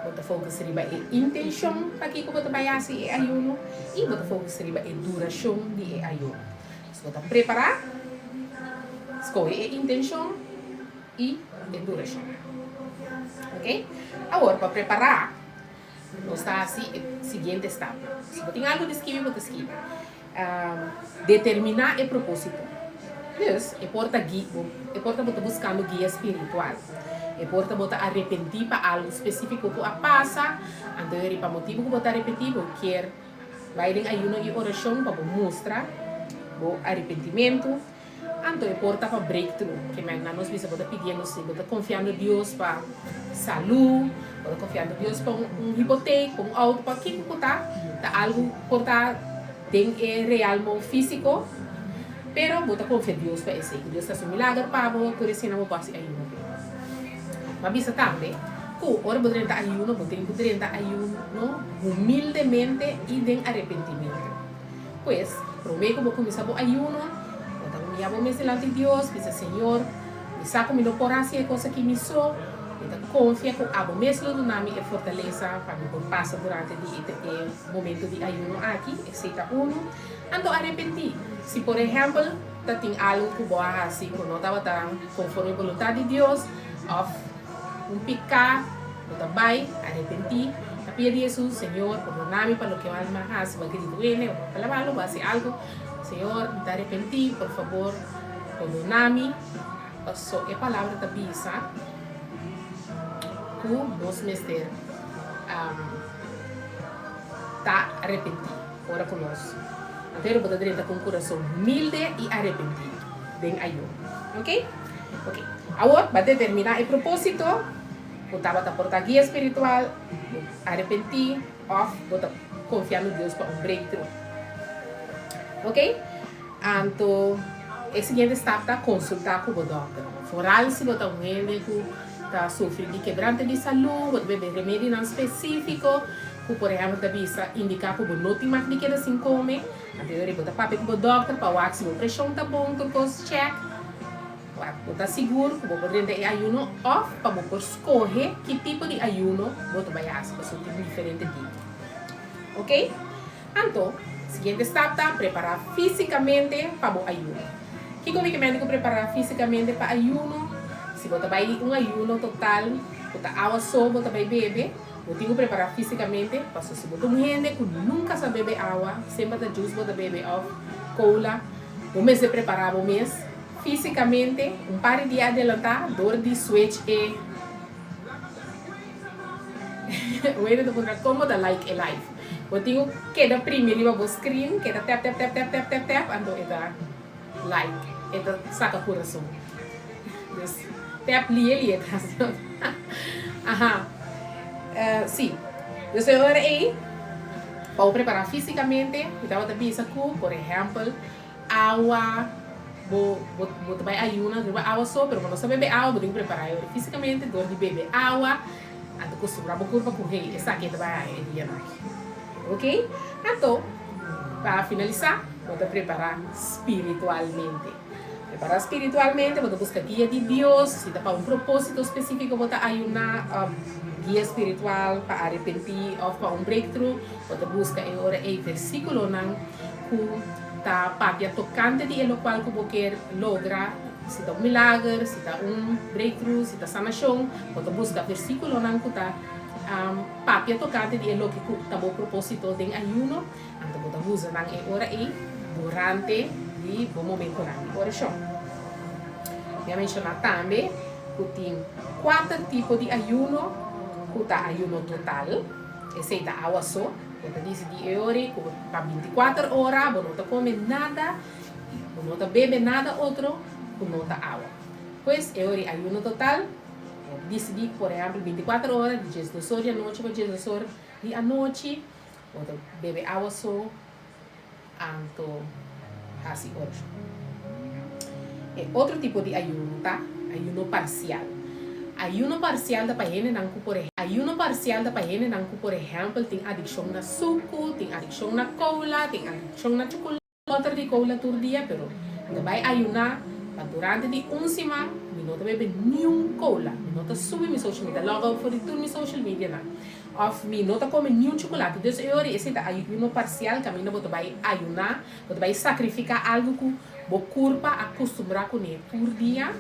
bo ta focus riba e intenshon pakiko bo ta bai hasi e ayuno, i bo ta focus riba e durashon di e ayuno. Dus bo ta prepará, skohe e intenshon i e durashon. Ok? Awor, pa prepará. Nos ta hasi e siguiente stapnan. Si bo tin algu di skibi, bo ta skibi. Determiná e propósito. Dus, e por ta gui bo, e por ta bo ta buskando guia spiritual. E por ta bo ta arepentí pa algu spesífiko ku a pasa, anto e riba motibu ku bo ta arepentí, bo kier bai den ayuno i orashon pa bo mustra bo arepentimentu. Anto e por ta pa breakthrough, ke men nan nos bisa bo ta pidiendo si bo ta konfiando Dios pa salú, bo ta konfiando Dios pa un hipotek, pa un outo, pa kiko ku ta, ta algu por ta den e realmo físiko, pero bo ta konfia Dios pa esei, ku Dios ta hasi un milager pa bo, tur esina bo por hasi ayuno p'e. Bo a bisa tambe ku ora bo drenta ayuno, bo tin ku drenta ayuno humildemente i den arepentimentu. Pues, promé ku bo kuminsá bo ayuno, bo ta humiyá bo mes dilanti Dios, bisa, Señor, mi sa ku mi no por hasi e kos aki mi so, mi ta konfia ku abo mes lo duna mi e fortalesa pa mi por pasa durante di e momento di ayuno aki, esei ta unu. Anto arepentí. Si por ehèmpel ta tin algu ku bo a hasi ku no tabata konforme boluntat di Dios òf un piká. Bo ta bai arepentí na pia di Hesus, Señor, pordona mi pa loke mi a hasi, bo a grita wene, bo a papia malu, bo a hasi algu. Señor, mi ta arepentí, por fabor, pordona mi. Paso e palabra ta bisa ku nos mester ta arepentí ora ku nos Antero bo ta drenta ku un kurason humilde i arepentí den ayuno. Ok? Ok. Awor bo a determiná e propósito ku tabata por ta guia spiritual, bo arepentí òf bo ta konfia no Dios pa un breakthrough. Ok? Anto e siguiente stap ta konsultá ku bo dòkter. Foral si bo ta un hende ku ta sufri di kebrante di salú, bo ta bebe remedinan spesífiko ku por ehèmpel ta bisa indiká ku bo no tin mag di keda sin kome. Anto e ora bo ta papia ku bo dòkter pa wak si bo preshon ta bon, tur kos chèk. Wak bo ta sigur ku bo por drenta e ayuno òf pa bo por skohe ki tipo di ayuno bo ta bai hasi pasobra tin diferente tipo. Oke? Anto, siguiente stap ta prepará físikamente pa bo ayuno. Kiko mi ke mende ku prepará físikamente pa ayuno? Si bo ta bai un ayuno total ku ta awa so bo ta bai bebe, bo tin ku prepará físikamente pasobra si bo ta un hende ku nunka sa bebe awa, semper ta juice bo ta bebe òf cola, bo mester prepará bo mes físikamente un par di dia adelantá dor di switch e. Wayne ta puntra como ta like e live. Bo tin cu keda primi riba bo screen, keda tap tap tap tap tap tap tap anto e ta like, e ta saca curason. Dus tap lie lie ta haci. Aha. Si. Dus e ora ey pa bo prepara fisicamente mi tabata bisa cu por ehempel Awa, bo bo bo ta bai ayuna riba awa so, pero bo no sa bebe awa, bo tin ku prepará e ora físikamente dor di bebe awa, anto kustumbrá bo kurpa ku hey, esaki e ta bai haña e dianan aki. Ok? Anto, pa finalisá, bo ta prepará spiritualmente. Prepará spiritualmente, bo ta buska guia di Dios, si ta pa un propósito spesífiko bo ta ayuná, guia spiritual pa arepentí òf pa un breakthrough, bo ta buska e ora ei versíkulonan ku ta papia tokante di e lokual ku bo kier logra, si ta un milager, si ta un breakthrough, si ta sanashon, bo ta buska versíkulonan ku ta papia tokante di e loke ku ta bo propósito den ayuno, anto bo ta usa nan e ora ei durante di bo momentonan di orashon. Mi a menshoná tambe ku tin kuater tipo di ayuno ku ta ayuno total, esei ta awa so. Bo ta disidí e ora ei ku pa bintikuater ora bo no ta kome nada i bo no ta bebe nada otro ku no ta awa. Pues e ora ei ayuno total, bo ta disidí por ehèmpel bintikuater ora di diesdos or di anochi pa diesdos or di anochi bo ta bebe awa so anto hasi orashon. E otro tipo di ayuno ta ayuno parsial. Ayuno parsial ta pa hendenan ku por Ayuno parsial ta pa hendenan ku por ehèmpel tin adikshon na suku, tin adikshon na kola, tin adikshon na chukulate. Bòter di kola tur dia pero mi ta bai ayuná pa durante di un siman mi no ta bebe niun kola, mi no ta subi mi social media, log out for di tur mi social medianan. Of mi no ta come niun chocolate. Dus e ora esei ta ayuno parcial caminda bo ta bay ayuna, bo ta bay sacrifica algo cu bo curpa a custumbra cune tur dia.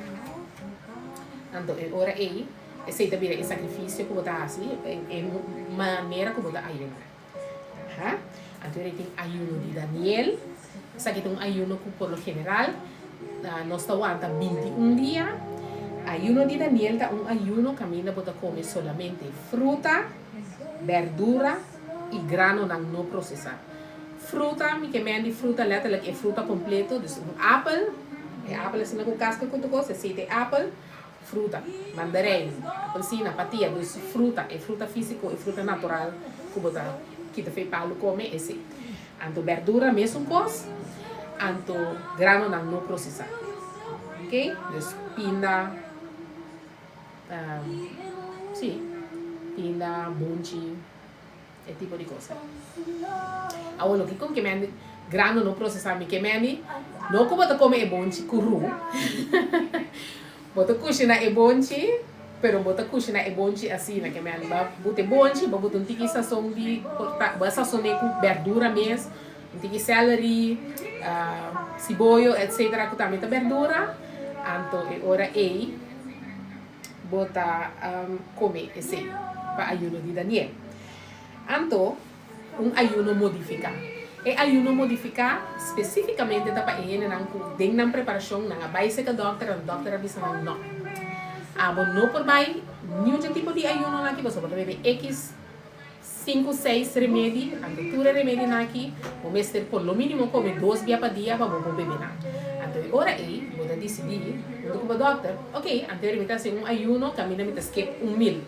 Anto e ora ei esei ta bira e sacrificio cu bo ta haci, e manera cu bo ta ayuna. Aha. Anto e ora ei tin ayuno di Daniel. Esaki ta un ayuno cu por lo general nos ta wanta 21 dia. Ayuno di Daniel ta un ayuno caminda bo ta come solamente fruta, berdura y granonan no procesa. Fruta, mi ke men di fruta letterlijk e fruta completo, dus un apel, e apel asina cu casca cu tur cos, esey ta e apel, fruta, mandarijn, apelsina, patia, dus fruta, e fruta fisico, e fruta natural cu bo ta kita fey palu come, esey. Anto berdura mesun kos, anto granonan no prosesá. Ok, dus pinda, si, pinda, bunchi, e tipo di kos. Awor loke kon ke mende grano no prosesá mi ke mende no ku bo ta kome e bonchi kuru, Bo ta kushina e bonchi, pero bo ta kushina e bonchi asina, ke men bo a buta e bonchi, bo a buta un tiki sazon di por ta, bo a sazon'é ku berdura mes, un tiki celery, siboyo etcetera ku tambe ta berdura, anto e ora ei bo ta kome esei. pa ayuno di Daniel. Anto, un ayuno modifiká. E ayuno modifiká spesífikamente ta pa e hendenan ku den nan preparashon nan a bai seka dòkter anto dòkter a bisa nan nò. Abo no por bai niun dje tipo di ayunonan aki pasobra bo ta bebe ekis sinku seis remedi anto tur e remedinan aki bo mester por lo mínimo kome dos bia pa dia pa bo por bebe nan. Anto e ora ei bo ta disidí huntu ku bo dòkter, oke anto mi ta hasi un ayuno kaminda mi ta skip un mil.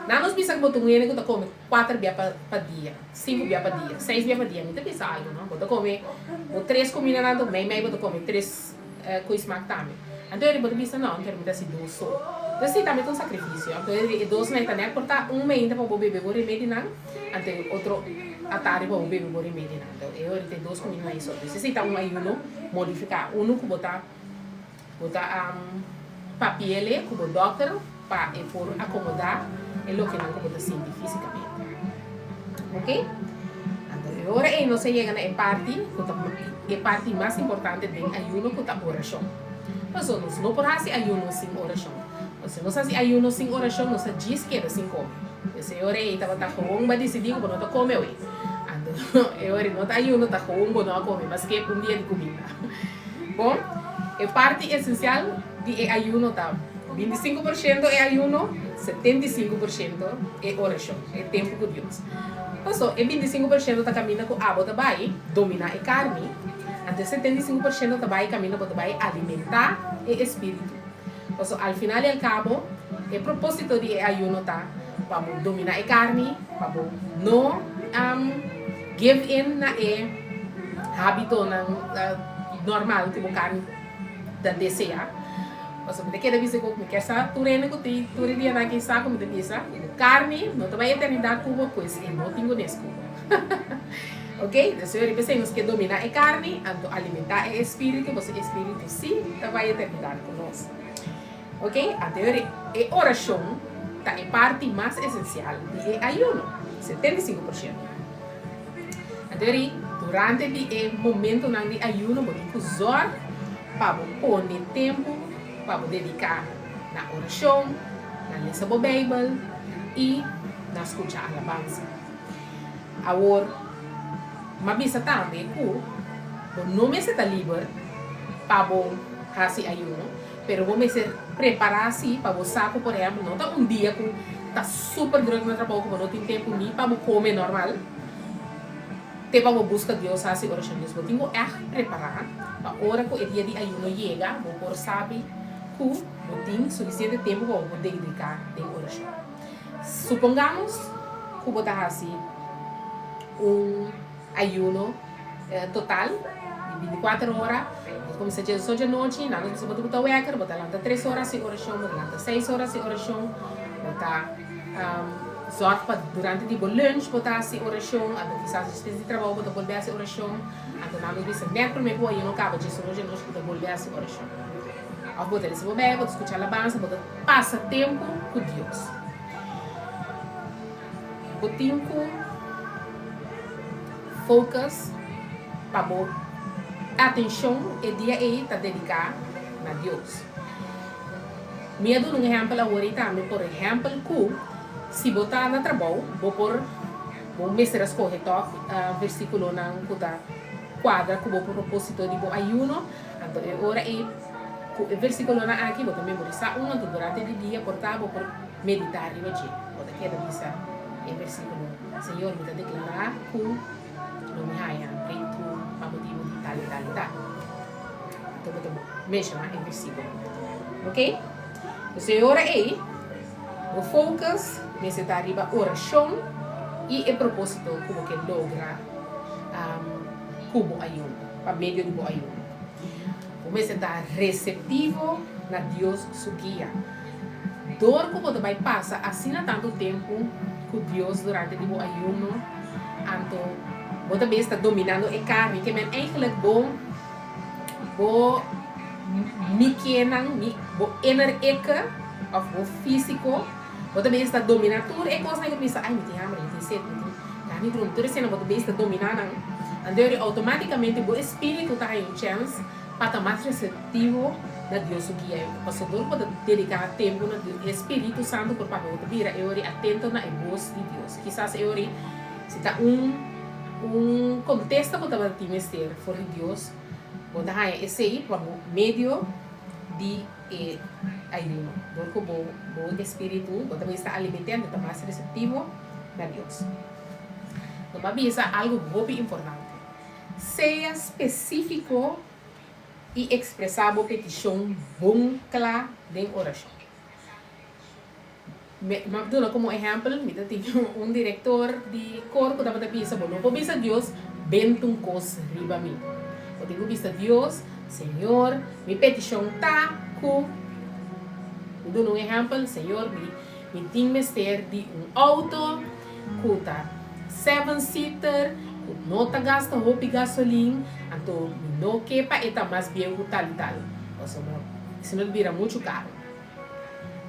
Nan nos bisa ku bo ta un hende ku ta kome kuater bia pa pa dia, sinku bia pa dia, seis bia pa dia, mi ta bisa algu no, bo ta kome bo tres kumindanan anto mei mei bo ta kome tres ku e smak tambe. Anto eri bo ta bisa no, anto eri mi ta hasi dos so. Entonces si tambe ta un sakrifisio, anto eri e dos nan e ta nèt por ta un meinta pa bo bebe bo remedinan, anto e otro atardi pa bo bebe bo remedinan. Anto e ora ta e dos kumindanan ei so. Entonces esei ta un ayuno modifiká, unu ku bo ta. Bo ta papiele ku bo dòkter pa e por akomodá e lokenan ku bo ta sinti físikamente. Oke? Anto e ora ei nos a yega na e parti ku ta e parti mas importante den ayuno ku ta orashon. Pasobra nos no por hasi ayuno sin orashon. Si nos hasi ayuno sin orashon nos ta djis keda sin kome. Pues e ora ei tabata gewoon bo a disidí ku bo no ta kome awe. Anto e ora ei no ta ayuno ta gewoon bo no a kome maske un dia di kuminda. Bon, e parti esensial di e ayuno ta 25% e ayuno, 75% e orashon, e tempu ku Dios. Paso, e 25% ta kaminda ku abo ta bai dominá e karni, anto e 75% ta bai kaminda bo ta bai alimentá e espíritu. Paso, al final i al kabo, e propósito di e ayuno ta pa bo dominá e karni, pa bo no give in na e hábitonan normal ku bo karni ta deseá. Pasobra mi ta keda bisa ku mi kier sa tur hende ku tin tur e dianan aki sa ku mi ta bisa ku bo karni no ta bai eternidat ku bo, pues e no tin gunes ku bo. Ok, dus hopi p'esei nos ke dominá e karni, anto alimentá e espíritu, pasobra e espíritu sí ta bai eternidat ku nos. Ok, anto e orashon ta e parti mas esensial di e ayuno, 75%. Anto eri, durante di e momentonan di ayuno bo tin ku zòrg pa bo pone tempu pa bo dediká na orashon, na lesa bo Beibel i na skucha alabansa. Awor, m'a bisa tambe ku bo no mester ta liber pa bo hasi ayuno, pero bo mester prepará si pa bo sa ku, por ehèmpel, no ta un dia ku ta super drùk na trabou ku bo no tin tempu ni pa bo kome normal, te pa bo buska Dios hasi orashon. Dus bo tin ku ègt prepará pa ora ku e dia di ayuno yega bo por sabi ku bo tin sufisiente tempu pa bo por dediká den orashon. Supongamos ku bo ta hasi un ayuno total di bintikuater ora, bo ta kuminsá djes ocho djanochi, nan nos bisa bo ta buta wèker, bo ta lanta tres ora hasi orashon, bo ta lanta seis ora hasi orashon, bo ta zòrg pa durante di bo lunch bo ta hasi orashon, anto kisas despues di trabou bo ta bolbe hasi orashon, anto nan nos bisa nèt promé ku bo ayuno kaba djes ocho djanochi bo ta bolbe hasi orashon. Òf bo ta lesa bo Beibel, bo ta skucha alabansa, bo ta pasa tempu ku Dios. Bo tin ku focus pa bo atencion e dia ei ta dedica na Dios. Mi a duna un ehempel awor ei tambe, por ehempel cu si bo ta na trabou bo por bo mester a scoge toch versiculonan cu ta cuadra cu bo proposito di bo ayuno, anto e ora ei cu e versiculonan aki bo ta memorisa un anto durante di dia por ta bo por medita riba dje, bo ta keda bisa e versiculo, Señor, mi ta declara cu lo mi haya breakthrough pa motibu di tal y tal y tal. Anto bo ta menciona e versiculo. Ok? Entonces e ora ey, bo focus mester ta riba oracion y e proposito cu bo ke logra cu bo ayuno, pa medio di bo ayuno. Bo mester ta receptivo na Dios su guia. Dor ku bo ta bai pasa asina tantu tempu ku Dios durante di bo ayuno, anto bo ta bes ta dominando e karni, ke men eigenlijk bo bo mikenan, mi bo inner ikke of bo físiko, bo ta bes ta domina tur e kosnan ku bisa, ai mi tin hamber, mi tin set, mi tin gana di drumi, tur esei bo ta bes ta domina nan, anto automátikamente bo espíritu ta haña un chèns pa ta mas reseptivo. na Dios su guia. Pasobra dor ku bo ta dediká tempu na Dios, e Spiritu Santu por papia. Bo ta bira e ora atento na e bos di Dios. Kisas e ora si ta un un kontesta ku tabata tin mester for di Dios, bo ta haña esei pa bo medio di e ayuno. Dor ku bo bo espiritu bo ta mester aliment'é, anto ta mas reseptivo na Dios. Lo bo a bisa algu hopi importante. Sea spesífiko i ekspresá bo petishon bon kla den orashon. Mi a duna komo ehèmpel, mi ta tin un direktor di kor ku tabata bisa, Bo no por bisa Dios, Benta un kos riba mi. Bo tin ku bisa Dios, Señor, mi petishon ta ku. Mi duna un ehèmpel, Señor, mi mi tin mester di un outo ku ta seven seater, ku no ta gasta hopi gasolin, anto mi no ke pa e ta mas bieu ku tal i tal, pasobra si no ta bira muchu karu.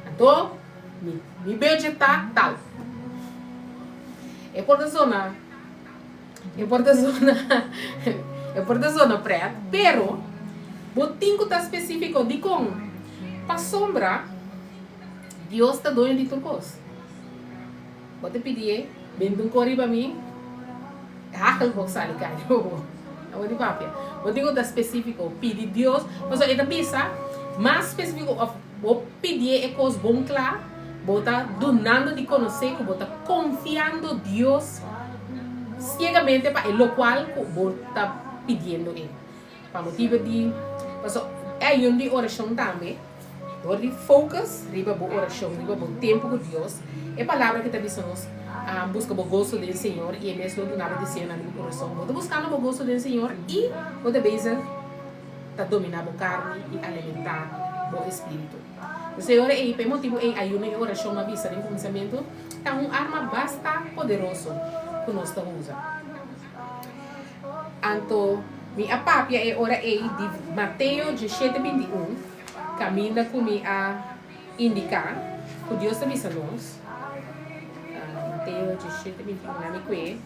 Anto mi mi budget ta tal. E por ta zona e por ta zona e por ta zona pret, pero bo tin ku ta spesífiko. Dikon? Pasobra Dios ta doño di tur kos. Bo ta pidié, Bende un kor riba mi, hagel por sali kai riba bo. Abo di papia. Bo tin ku ta spesífiko. Pidi Dios, pasobra e ta bisa mas spesífiko òf bo pidié e kos bon kla, bo ta dunando di konosé ku bo ta konfiando Dios siegamente pa e lokual ku bo ta pidiendo e. Pa motibu di, pasobra e ayuno di orashon tambe. Dor di focus riba bo oracion, riba bo tempo cu Dios, e palabra ki ta bisa nos, Busca bo goso den Señor y e mes lo duna bo deseonan di bo corazon. Bo ta buscando bo goso den Señor y bo ta bezig ta domina bo carni y alimenta bo espiritu. Entonces e ora ey, pa e motibu ey, ayuno y oracion a bisa den cuminsamentu ta un arma basta poderoso cu nos ta usa. Anto mi a papia e ora ei di Mateo dieshete 21, kaminda ku mi a indiká ku Dios ta bisa nos, Mateo dieshete 21, na mi kue,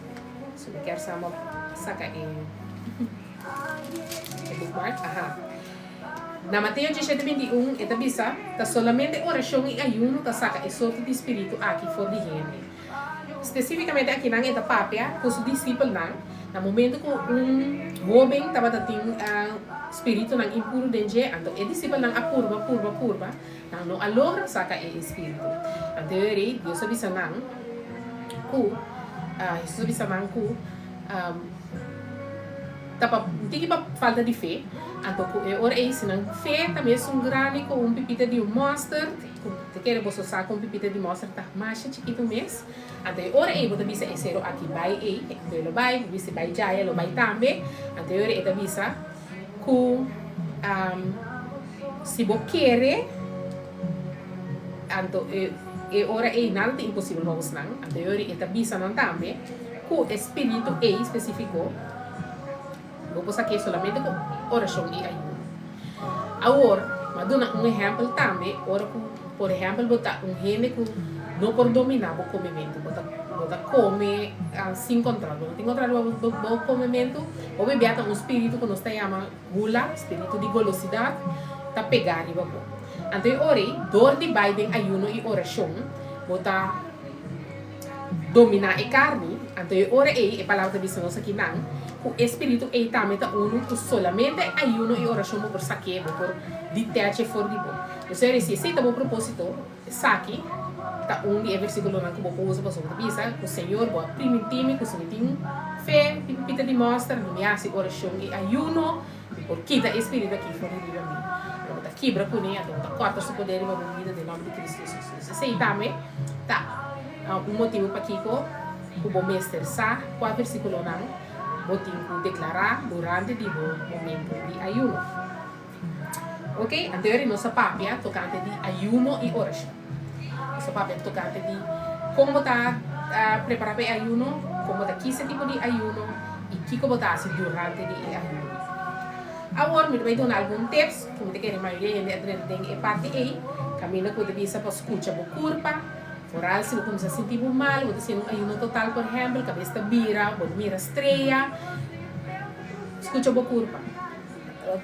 so mi kier sa bo saka e e bookmark, aha. Na Mateo dieshete 21 e ta bisa, Ta solamente orashon i ayuno ta saka e sorto di spiritu aki for di hende. Spesífikamente akinan e ta papia ku su disipelnan na momentu ku un hóben tabata tin spiritunan impuru den dje. Anto e disipelnan a purba, purba, purba, nan no a logra saka e espiritu. Anto e rei Dios a bisa nan ku, Hesus a bisa nan ku ta pa un tiki pa falta di fe, anto ku e ora ei si nan fe ta mesun grandi ku un pipita di un mòsterd, Ku ta kere boso sa kon pipita di mòster ta masha chikitu mes. Anto e ora ei bo ta bisa e sero aki bai ei, anto e lo bai, bo bisa bai djaya e lo bai tambe. Anto e ora ei ta bisa ku si bo kere anto e e ora ei nada ta imposibel pa bosnan. Anto e ora ei e ta bisa nan tambe ku e spiritu ei spesifiko Bo por sak'é solamente ku orashon i ayuno. Awor, mi a duna un ehèmpel tambe, ora ku, por ehèmpel, bo ta un hende ku no por dominá bo komementu, bo ta bo ta kome sin kòntròl, bo no tin kòntròl riba bo bo komementu, hopi bia ta un spiritu ku nos ta yama gula, spiritu di golosidat, ta pegá riba bo. Anto e ora ei, dor di bai den ayuno i orashon, bo ta dominá e karni, anto e ora ei e palabra ta bisa nos akinan ku e spiritu ei tambe ta unu ku solamente ayuno i orashon bo por sak'é, bo por detach'é for di bo. Entonces si esei ta bo propósito, esaki ta un di e versíkulonan ku bo por usa pasobra bo ta bisa ku Señor bo a primintí mi ku si mi tin fe di pipita di mòster, mi hasi orashon i ayuno, Mi por kita e spiritu aki for di riba mi. Ora bo ta kibra kuné, anto bo ta kòrta su poder riba bo bida den nòmber di Kristu Hesus. Dus esei tambe ta un motibu pakiko ku bo mester sa kua versíkulonan bo tin ku deklará durante di bo momentu di ayuno. Oke, anto yori nos a papia tokante di ayuno i orashon. Nos a papia tokante di kon bo ta prepará pa e ayuno, kon bo ta kisa tipo di ayuno i kiko bo ta hasi durante di e ayuno. Awor mi ta bai duna algun tips ku mi ta kere mayoria hende a drenta den e parti ei, kaminda ku bo ta bisa pa skucha bo kurpa, foral si bo kuminsá sinti bo mal, bo ta hasiendo un ayuno total por ehèmpel, kabes ta bira, bo ta mira strea, skucha bo kurpa.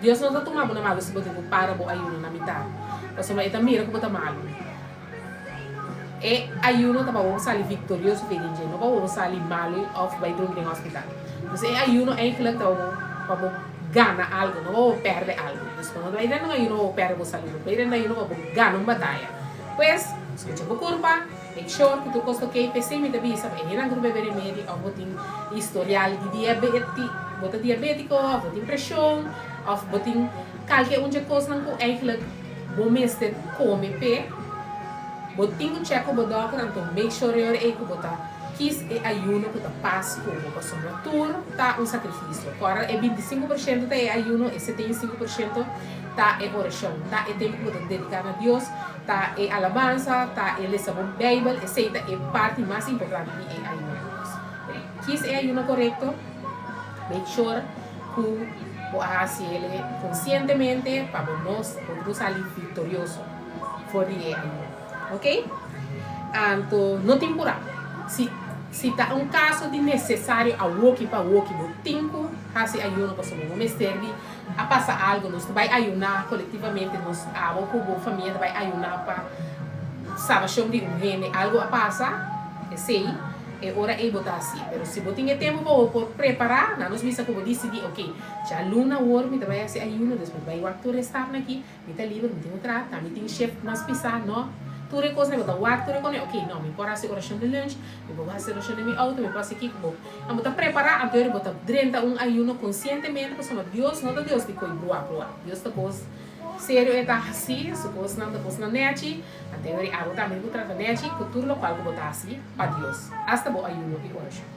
Dios no ta tuma bo na malu si bo tin ku para bo ayuno na mitat, pasobra e ta mira ku bo ta malu. E ayuno ta pa bo sali viktorioso fe den dje, no pa bo sali malu òf bai drumi den hospital. Dus e ayuno eigentlik ta pa bo gana algu, no pa bo pèrdè algu. Dus bo no ta bai den un ayuno pa bo pèrdè bo salú, bo ta bai den un ayuno pa bo gana un bataya. Pues, skucha bo kurpa, make sure ku tur kos ta okey. P'esei mi ta bisa pa e hendenan ku ta bebe remedi òf bo tin historial di diabeti, bo ta diabétiko òf bo tin preshon òf bo tin kalke un dje kosnan ku eigentlik bo mester kome p'e, bo tin ku chèk ku bo dòkter anto make sure e ora ei ku bo ta kis e ayuno ku ta pas ku bo pasobra tur ta un sakrifisio. Kòrda e 25% ta e ayuno, e 75% ta e orashon, ta e tempu ku bo ta dediká na Dios, ta e alabansa, ta e lesa bo Beibel, esei ta e parti mas importante di e ayuno. Kis e ayuno korekto, make sure ku bo a hasi el konsientemente pa bo no bo sali viktorioso for di e ayuno. Ok? Anto no tin purá. Si si ta un kaso di nesesario awoki pa awoki bo tin ku hasi ayuno pasobra bo mester di a pasa algu. Nos ta bai ayuná kolektivamente, nos abo ku bo famia ta bai ayuná pa salbashon di un hende. Algu a pasa, esei e ora ei bo ta hasié. Pero si bo tin e tempu pa bo por prepará, nan nos bisa ku bo disidí, ok, djaluna awor mi ta bai hasi ayuno, des mi ta bai wak tur e stapnan aki. Mi ta liber, mi tin un traha, ta mi tin shift mas pisá, no. Tur e kosnan, bo ta wak tur e kosnan, ok, no, mi por hasi orashon di lunch, mi por hasi orashon den mi outo, mi por hasi kiko, bo, bo ta prepará, anto bo ta drenta un ayuno konsientemente, pasobra Dios no ta Dios di koi bruá bruá, Dios ta kos serio e ta hasi, su kosnan ta kosnan nèchi, anto abo tambe bo trata nèchi ku tur lokual ku bo ta hasi pa Dios, asta bo ayuno i orashon.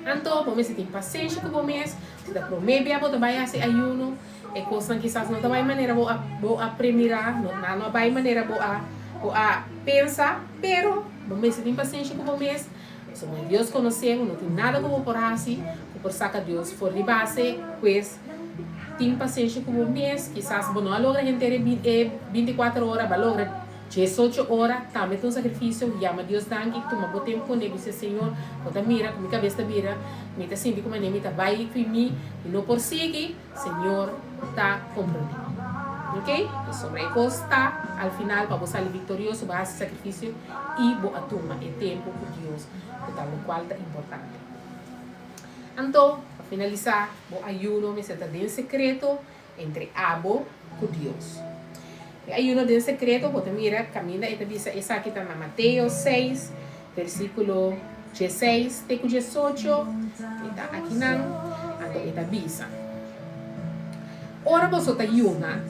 Anto bo mester tin pasenshi ku bo mes, si ta promé bia bo ta bai hasi ayuno, E kosnan kisas no ta bai manera bo a bo a premirá, no nan no a bai manera bo a bo a pensa, pero bo mester tin pasenshi ku bo mes, pasobra Dios konosé bo, no tin nada ku bo por hasi ku por saka Dios for di base, pues tin pasenshi ku bo mes, kisas bo no a logra henter e e 24 ora, bo a logra 18 ora, tambe ta un sakrifisio, yama Dios danki, tuma bo tempu kuné, bisa Señor, bo ta mira ku mi kabes ta bira, mi ta sinti ku manera mi ta bai fi mi, mi no por sigui. Señor ta comprende. Ok? Pasobra e cos ta, al final pa bo sali victorioso bo a haci sacrificio y bo a tuma e tempo cu Dios cu ta locual ta importante. Anto, pa finalisa, bo ayuno mester ta den secreto entre abo cu Dios. E ayuno den secreto bo ta mira caminda e ta bisa esaki ta na Mateo 6 Versíkulo 16 te ku 18, e ta akinan, anto e ta bisa, Ora boso ta yuna,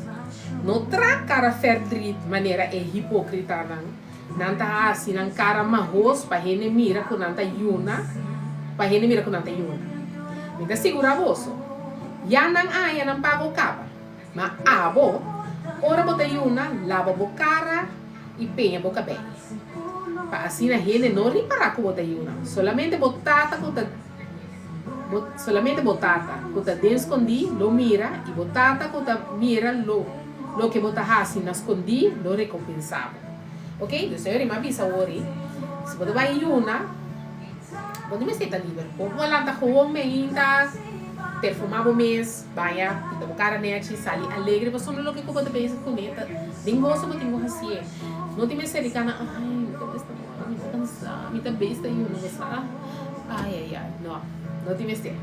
no traha kara ferdrit manera e hipókritanan, nan ta hasi nan kara mahos pa hende mira ku nan ta yuna, pa hende mira ku nan ta yuna. Mi ta sigurá boso, ya nan a haña nan pago kaba. Ma abo, ora bo ta yuna, laba bo kara i peña bo kabei, pa asina hende no ripará ku bo ta yuna. Solamente bo Tata ku ta bo solamente bo Tata ku ta den skondí lo mira, i bo Tata ku ta mira lo loke bo ta hasi na skondí lo rekompensá bo. Oke, dus e rima bisa awor ei, si bo ta bai yuna, bo no mester ta liber. Bo por lanta gewoon meinta, perfumá bo mes. Baña, pinta bo kara nechi, sali alegre pasobra loke ku bo ta bezig kuné ta den goso bo tin ku hasié. No tin mester di kana, ay mi kabes ta moli, mi ta kansá, mi ta bezig ta yuna bo sa. Ay ay ay, no, no tin mester.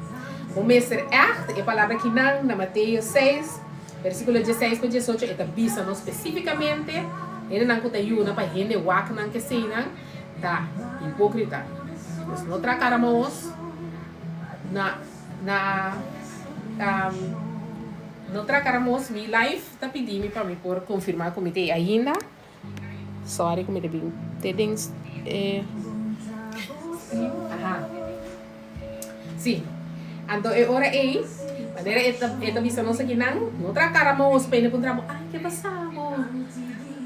Bo mester ègt, e palabra kinan na Mateo 6, versíkulo 16 pa 18 e ta bisa nos spesífikamente, hendenan ku ta yuna pa hende wak nan keseinan ta hipókrita. Pues no traha kara mahos na. Na no tracaramos mi live ta pidi mi pa mi por confirma cu mi ta ey ainda. Sorry cu mi ta bin te den e aha si anto e ora ey manera e ta e ta bisa nos akinan no tracaramos pa hende puntra bo ay ke pasa bo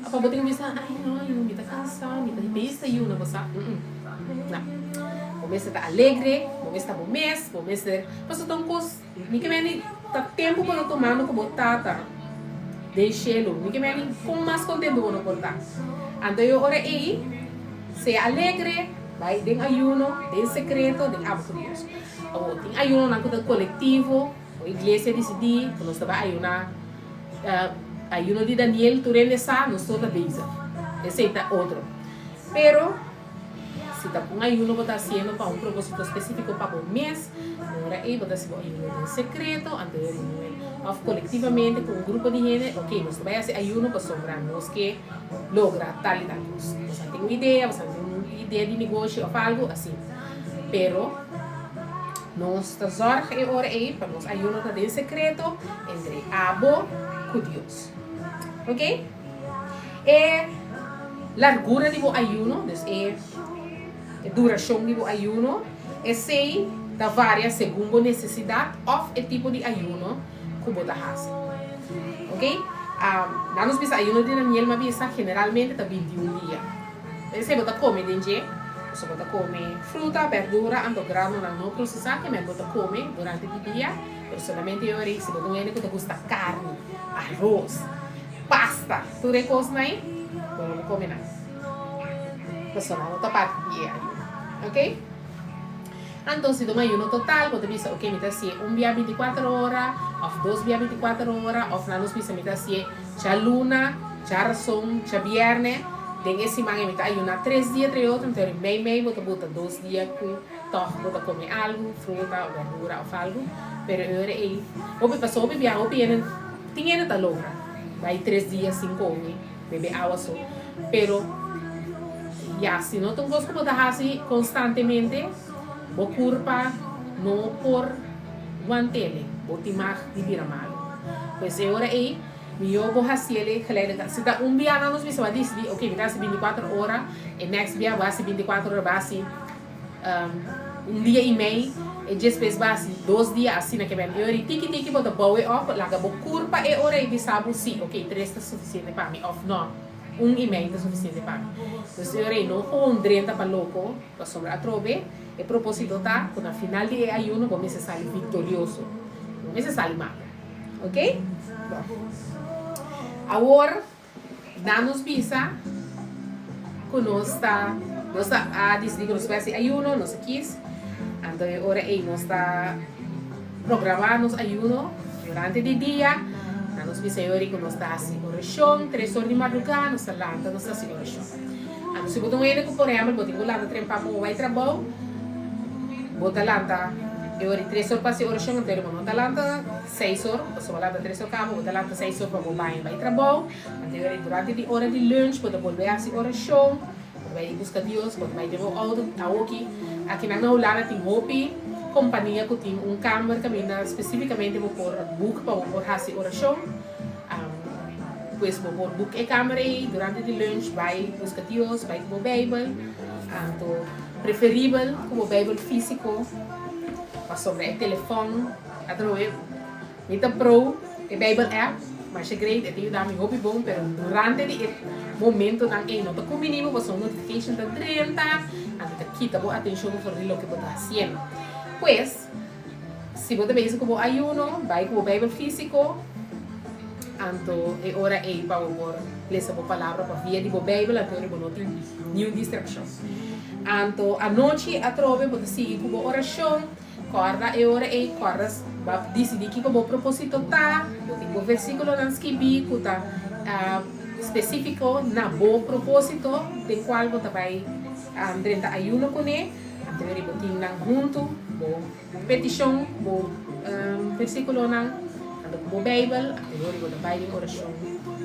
pa bo tin bisa ay no mi ta cansa mi ta bes ta yuna bo sa. Na. Bo mester ta alegre, bo mester ta bo mes, bo mester pasobra ta un kos mi ke meni ta tempu bo ta tumando ku bo tata den shelu, mi ke meni kon mas kontentu bo no por ta. Anto e ora ei sea alegre, bai den ayuno, den sekreto, den abo ku Dios. Awor tin ayunonan ku ta kolektivo. Un iglesia disidí ku nos ta bai ayuná ayuno di Daniel tur hende sa nos tur ta bezig. Esei ta otro. Pero si ta un ayuno bo ta hasiendo pa un propósito spesífiko pa bo mes, ora ei bo ta hasi bo ayuno den sekreto, anto e reunion òf kolektivamente ku un grupo di hende, ok nos ta bai hasi ayuno pasobra nos ke logra tal i tal kos. Boso a tin un idea, boso a tin un idea di negoshi òf algu asina. Pero nos ta zòrg e ora ei pa nos ayuno ta den sekreto entre abo ku Dios. Ok? E largura di bo ayuno, dus e durashon di bo ayuno, esei ta varia segun bo nesesidat òf e tipo di ayuno ku bo ta hasi. Ok? Nan nos bisa ayuno di Daniel, mi a bisa generalmente ta bintiun dia. Esei bo ta kome den dje, pasobra bo ta kome fruta, berdura, anto granonan no prosesá ke men bo ta kome durante di dia, pero solamente e ora ei si bo ta un hende ku ta gusta karni, aros, pasta, tur e kosnan ei, bo no por kome nan. Pasobra nan no ta parti di e ayuno. Ok? Anto si ta un ayuno total, bo ta bisa, ok, mi ta hasié un bia bintikuater ora, òf dos bia bintikuater ora, òf nan nos bisa mi ta hasié djaluna, djarason, djabièrnè, den e siman ei mi ta ayuná tres dia tra e otro, anto mei mei bo ta buta dos dia ku tòg bo ta kome algu, fruta òf bèrdura òf algu, pero e ora ei hopi pasobra hopi biaha hopi hende tin hende ta logra bai tres dia sin kome, bebe awa so, pero ya si no ta un kos ku bo ta hasi konstantemente bo kurpa no por want'ele, bo tin mag di bira malu. Pues e ora ei. Mihó bo hasiel e geleidelijk. Si ta un bia nan nos bisa bo a disidí, ok mi ta hasi bintikuater ora, e next bia bo hasi bintikuater ora bo hasi un dia i mei, e djespues bo hasi dos dia asina ke ben. E ora ei tiki tiki bo ta bou e òf laga bo kurpa e ora ei bisa bo si, ok tres ta sufisiente pa mi òf nò un i mei ta sufisiente pa mi. Dus e ora ei no gewoon drenta pa loko pasobra atrobe e propósito ta ku na final di e ayuno bo mester sali viktorioso, bo mester sali malu. Ok? Bon. Awor, nan nos bisa ku nos ta, nos ta a disidí ku nos bai hasi ayuno, nos a kis. Anto e ora ei nos ta programá nos ayuno durante di dia. Nan nos bisa e ora ei ku nos ta hasi orashon, tres or di mardugá nos ta lanta nos ta hasi orashon. Anto si bo ta un hende ku por ehèmpel bo tin ku lanta trempan pa bo bai trabou, Bo ta lanta e ora di tres or pa hasi orashon, anto bo no ta lanta seis or, pasobra bo lanta tres or kaba, bo ta lanta seis or pa bo baña bai trabou, anto e ora di durante di ora di lunch bo ta bolbe hasi orashon, bo ta bai buska Dios, bo ta bai den bo outo, awoki akinan na Hulanda tin hopi kompania ku tin un kamber kaminda spesifikamente bo por boek pa bo por hasi orashon, pues bo por boek e kamber ei durante di lunch bai buska Dios, bai ku bo beibel, anto. Preferibel ku bo Beibel físiko pasobra e telefòn a trobe. Mi ta pro e Beibel app, masha great, e ta yuda mi hopi bon, pero durante di e momentonan ei no ta kumbiní bo pasobra notification ta drenta, anto ta kita bo atenshon for di loke bo ta hasiendo. Pues, si bo ta bezig ku bo ayuno, bai ku bo Beibel físiko, anto e ora ei pa bo por lesa bo palabra pa via di bo Beibel, anto bo no tin niun distrakshon. Anto anochi atrobe bo ta sigui ku bo orashon, kòrda e ora ei, kòrda bo a disidí kiko bo propósito ta, bo tin bo versíkulonan skibí ku ta spesífiko na bo propósito den kual bo ta bai drenta ayuno kuné, anto e ora ei bo tin nan huntu, bo petishon, bo versíkulonan, anto ku bo Beibel, anto e ora ei bo ta bai den orashon,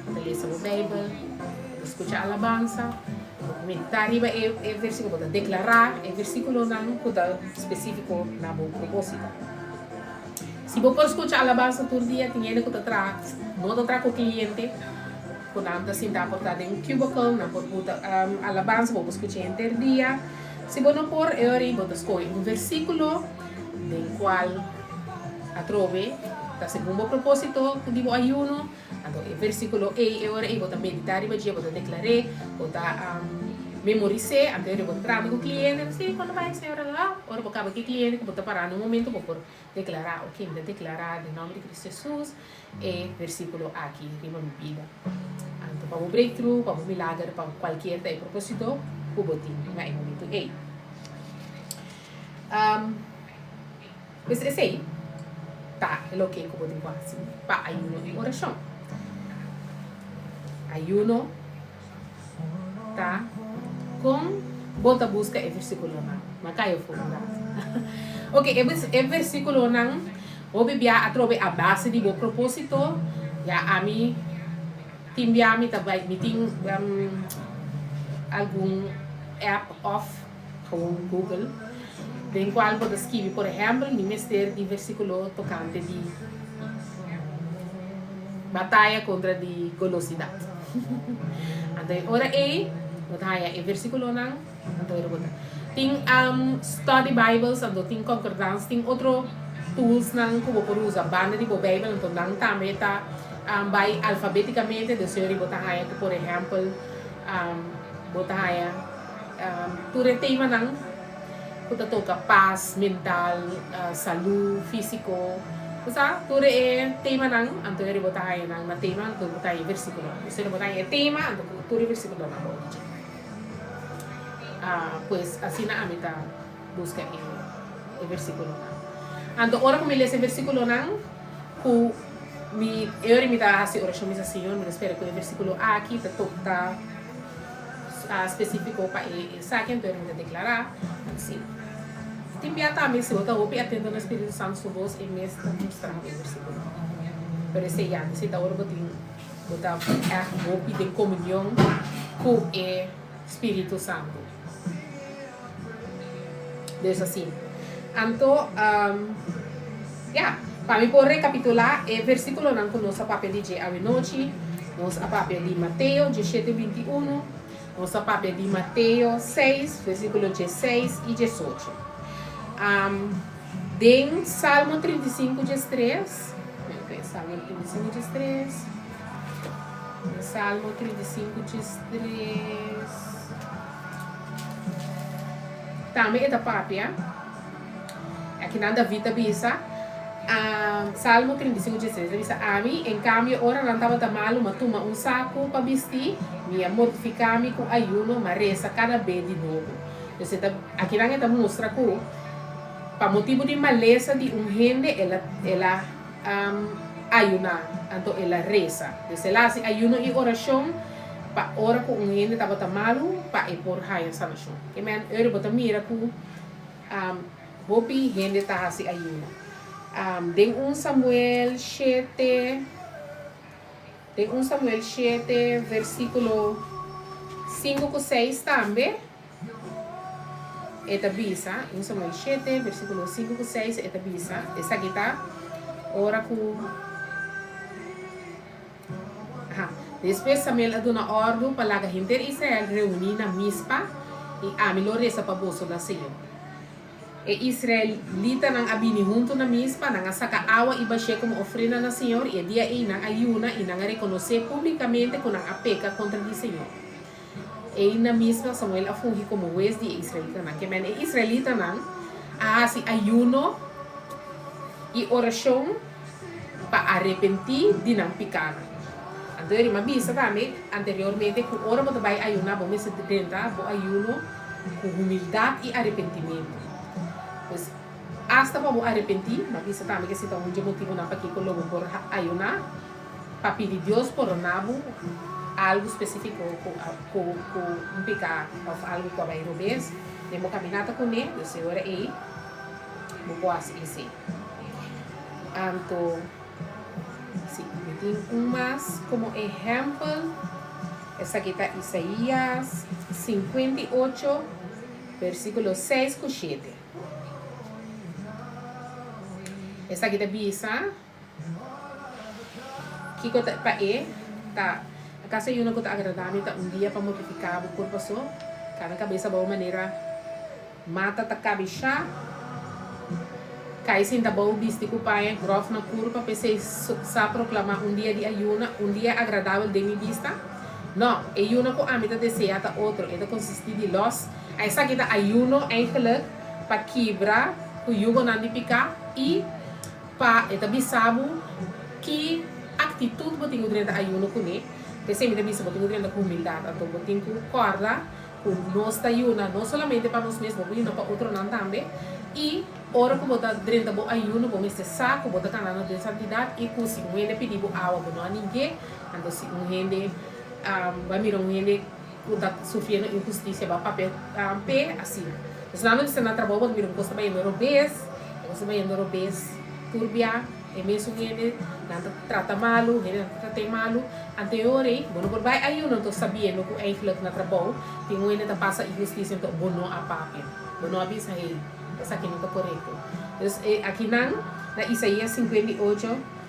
bo ta lesa bo Beibel, bo ta skucha alabansa. Bo ta meditá riba e versíkulo, bo ta deklará e versíkulonan ku ta spesífiko na bo propósito. Si bo por skucha alabansa tur dia, tin hende ku ta traha, no ta traha ku kliente, ku nan ta sinta por ta den un cubicle, nan por buta alabansa, bo por skucha henter dia. Si bo no por, e ora ei bo ta skohe un versíkulo den kual atrobe ta segun bo propósito di bo ayuno. Anto e versíkulo ei, e ora ei bo ta meditá riba dje, bo ta deklar'é, bo ta memoris'é, anto e ora bo ta trata ku kliente, sí, kuando bai señora la, ora bo kaba ku e kliente ku bo ta pará na un momento bo por deklará, oke, mi ta deklará den nòmber di Cristo Hesus e versíkulo aki riba mi bida. Anto pa bo breakthrough, pa bo milager, pa kualkier ta e propósito ku bo tin na e momento ei. Pues esei ta. e loke ku bo tin ku hasi pa ayuno i orashon. Ayuno ta kon bo ta buska e versíkulonan. Ma kai afó un rato. Ok, e versíkulonan hopi bia atrobe a base di bo propósito. Ya ami tin bia mi ta bai, mi tin algun app òf gewoon Google den kual bo ta skibi por ehèmpel mi mester di versíkulo tokante di bataya kontra di golosidat. Anto e ora ei bo ta haña e versíkulonan anto ora bo ta tin study bibles anto tin concordance tin otro toolsnan ku bo por usa banda di bo beibel anto nan tambe ta bai alfabetikamente dus e ora bo ta haña ku por ehèmpel bo ta haña Tur e temanan ku ta toka pas mental, salú físiko, bo sa, tur e temanan anto e riba bo ta haña nan na tema anto bo ta haña e versíkulonan. Esei bo ta haña e tema anto ku tur e versíkulonan bo dje. Pues asina ami ta buska e versíkulonan. Anto ora ku mi lesa e versíkulonan ku mi e ora mi ta hasi orashon mi sa, Señor, mi ta spera ku e versíkulo aki ta ta. Spesífiko pa e esaki anto mi ta deklará si tin bia tambe si bo ta hopi atento na Spiritu Santu su bos e mes ta mustra bo e versíkulo pero esei ya esei ta ora bo tin bo ta ègt hopi den komunion ku e Spiritu Santu dus asina anto ya pa mi por rekapitulá e versíkulonan ku nos a papia di dje awenochi. Nos a papia di Mateo diesshete 21, nos a papia di Mateo seis, versíkulo diesseis i diesocho. Den Salmo 35 diestres, Salmo 35 diestres, Salmo 35 diestres, tambe e ta papia. Akinan David ta bisa, Salmo 35, 16, ta bisa, Ami, en kambio, ora nan tabata malu, m'a tuma un saku pa bisti, mi a mortifiká mi ku ayuno, m'a resa kada be di nobo. Dus e ta, akinan e ta mustra ku pa motibu di malesa di un hende el a, el a ayuná, anto el a resa. Dus el a hasi ayuno i orashon pa ora ku un hende tabata malu, pa e por haña sanashon. Ke men ora bo ta mira ku. Hopi hende ta hasi ayuno. Den un Samuel shete, den un Samuel shete versíkulo sinku ku seis tambe e ta bisa, un Samuel shete versíkulo sinku ku seis e ta bisa, esaki ta ora ku. Aha. Despues Samuel a duna òrdu pa laga henter Israel reuní na Mispa, i ami lo resa pa boso na Señor. E israelitanan a bini huntu na Mispa, nan a saka awa i bash'é komo ofrenda na Señor, i e dia ei nan a yuna i nan a rekonosé públikamente ku nan a peka kontra di Señor. Ei na Mispa Samuel a fungi komo hues di e israelitanan. Ke men e israelitanan a hasi ayuno i orashon pa arepentí di nan pikánan. Anto e rima bisa tambe anteriormente ku ora bo ta bai ayuná bo mester drenta bo ayuno ku humildat i arepentimentu. Pues, asta pa bo arepentí, m'a bisa tambe ke si ta un dje motibunan pakiko lo bo por ayuná, pa pidi Dios pordoná bo algu spesífiko ku ku ku un piká òf algu ku a bai robes den bo kaminata kuné, dus e ora ei bo por hasi esei. Anto, si, mi tin un mas komo ehèmpel. Esaki ta Isaías 58, versíkulo 6 ku 7. Esaki ta bisa, Kiko ta pa e ta, akaso e yuna ku ta agradá mi ta un dia pa mortifiká bo kurpa so? Kana kabes abou manera Mata ta kabishá, kai sinta bou bisti ku paña gròf na kurpa, p'esei sa proklamá un dia di ayuna, un dia agradabel den mi bista? Nò, e yuna ku ami ta deseá ta otro, e ta konsistí di lòs. A Esaki ta ayuno eigenlik pa kibra ku yugonan di piká i pa e ta bisa bo ki aktitut bo tin ku drenta ayuno kuné. P'esei mi ta bisa bo tin ku drenta ku humildat, anto bo tin ku kòrda. ku nos ta yuna no solamente pa nos mes, bo por yuna pa otronan tambe. I ora ku bo ta drenta bo ayuno, bo mester sa ku bo ta kanando den santidat i ku si un hende pidi bo awa, bo no a ning'é. Anto si un hende bai mira un hende ku ta sufriendo inhustisia, bo a papia p'e asina. Entonces nan no mester na trabou, bo ta mira un kos ta bayendo robes, e kos ta bayendo robes tur bia. E mesun hende nan ta trata malu, hende nan ta trat'é malu. Anto e ora ei, bo no por bai ayuno anto sabiendo ku eigentlik na trabou tin un hende ta pasa inhustisia anto bo no a papia, bo no a bisa hey, esaki no ta korekto. Dus e akinan na Isaías 58,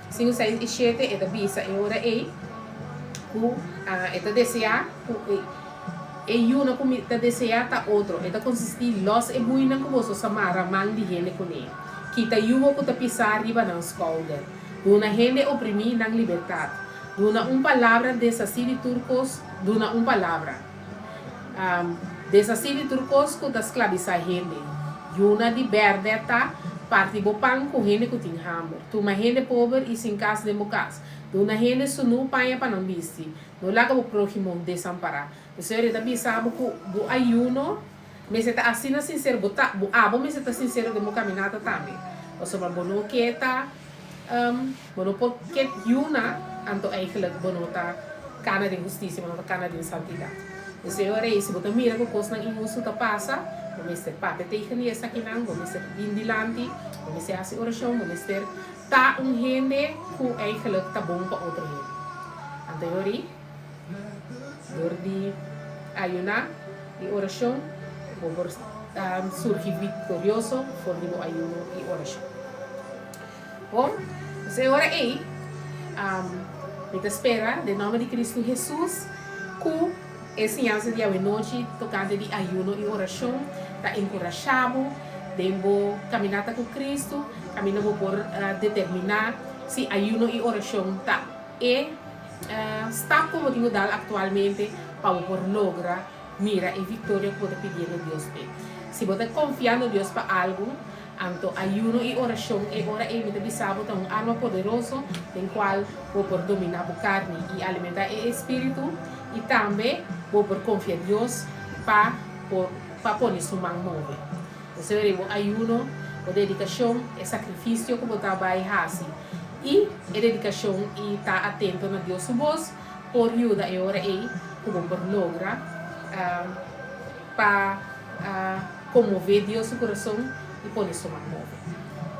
5, 6 i 7 e ta bisa e ora ei ku e ta deseá ku e e yuna ku mi ta deseá ta otro, e ta konsistí lòs e buinan ku boso sa mara man di hende kuné. Kita yugo ku ta pisá riba nan skouder. Duna hende oprimí nan libertat. Duna un palabra deshasí di tur kos, duna un palabra. Deshasí di tur kos ku ta sklabisá hende. Yuna di bèrdè ta parti bo pan ku hende ku tin hamber. Tuma hende pober i sin kas den bo kas. Duna hende sunú paña pa nan bisti. No laga bo próhimo desampará. P'esei e ta bisa bo ku bo ayuno Mester ta asina sinsero, bo ta, bo abo mester ta sinsero den bo kaminata tambe. Pasobra bo no ke ta, bo no por ke yuna, anto eigenlijk bo no ta kana den hustisia, bo no ta kana den santidat. P'esei ora ei, si bo ta mira ku kosnan inhustu ta pasa, bo mester papia tegen di esakinan, bo mester bin dilanti, bo mester hasi orashon, bo mester ta un hende ku eigenlijk ta bon pa otro hende. Anto e ora ei. Dor di ayuná i orashon, bo por surgi viktorioso for di bo ayuno i orashon. Bon, pues e ora ei, mi ta spera den nòmber di Kristu Hesus ku e siñansa di awenochi tokante di ayuno i orashon ta enkurashá bo den bo kaminata ku Kristu, kaminda bo por determiná si ayuno i orashon ta e Stap ku bo tin ku dal aktualmente pa bo por logra mira e viktoria ku bo ta pidiendo Dios p'e. Si bo ta konfiando Dios pa algu, anto ayuno i orashon e ora ei mi ta bisa bo ta un arma poderoso den kual bo por dominá bo karni i alimentá e espíritu i tambe bo por konfia Dios pa por pa pone su man move. Esei bo ayuno, bo dedikashon, e sakrifisio ku bo ta bai hasi. I e dedikashon i ta atento na Dios su bos por yuda e ora ei ku bo por logra pa konmové Dios su kurason i pone su man move.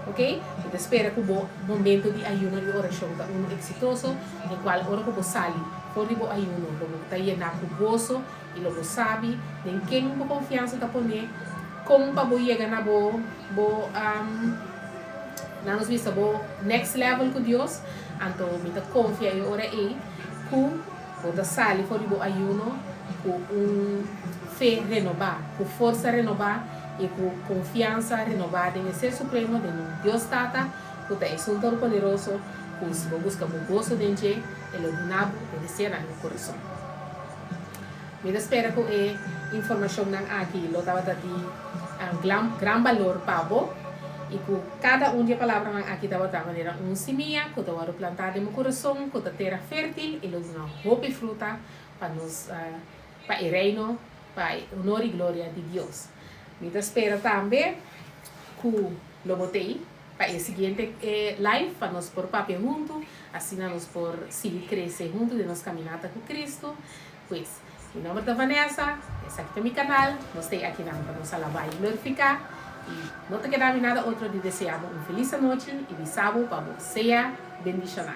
Ok, mi ta spera ku bo momento di ayuno i orashon ta unu eksitoso, den kual ora ku bo sali for di bo ayuno lo bo ta yená ku goso i lo bo sabi den ken bo konfiansa ta poné, kon pa bo yega na bo bo. Nan nos bisa bo next level ku Dios, anto mi ta konfia e ora ei ku bo ta sali for di bo ayuno ku un fe renobá, ku forsa renobá i ku konfiansa renobá den e Ser Supremo, den un Dios Tata ku ta Esun Todopoderoso, ku si bo buska bo goso den dje, e lo duna bo e deseonan di bo kurason. Mi ta spera ku e informashonnan aki lo tabata di gran balor pa bo i ku kada un di e palabranan aki tabata manera un simia ku ta wòrdu plantá den bo kurason, ku ta tera fértil i lo duna hopi fruta pa nos, pa e Reino, pa e honor i gloria di Dios. Mi ta spera tambe ku lo bo t'ei pa e siguiente live pa nos por papia huntu, asina nos por sigui krese huntu den nos kaminata ku Kristu. Pues, mi nomber ta Vanessa, esaki ta mi canal, nos ta akinan pa nos alaba y glorifica, y no ta keda mi nada otro di desea bo un feliz anochi y bisa bo pa bo sea bendiciona.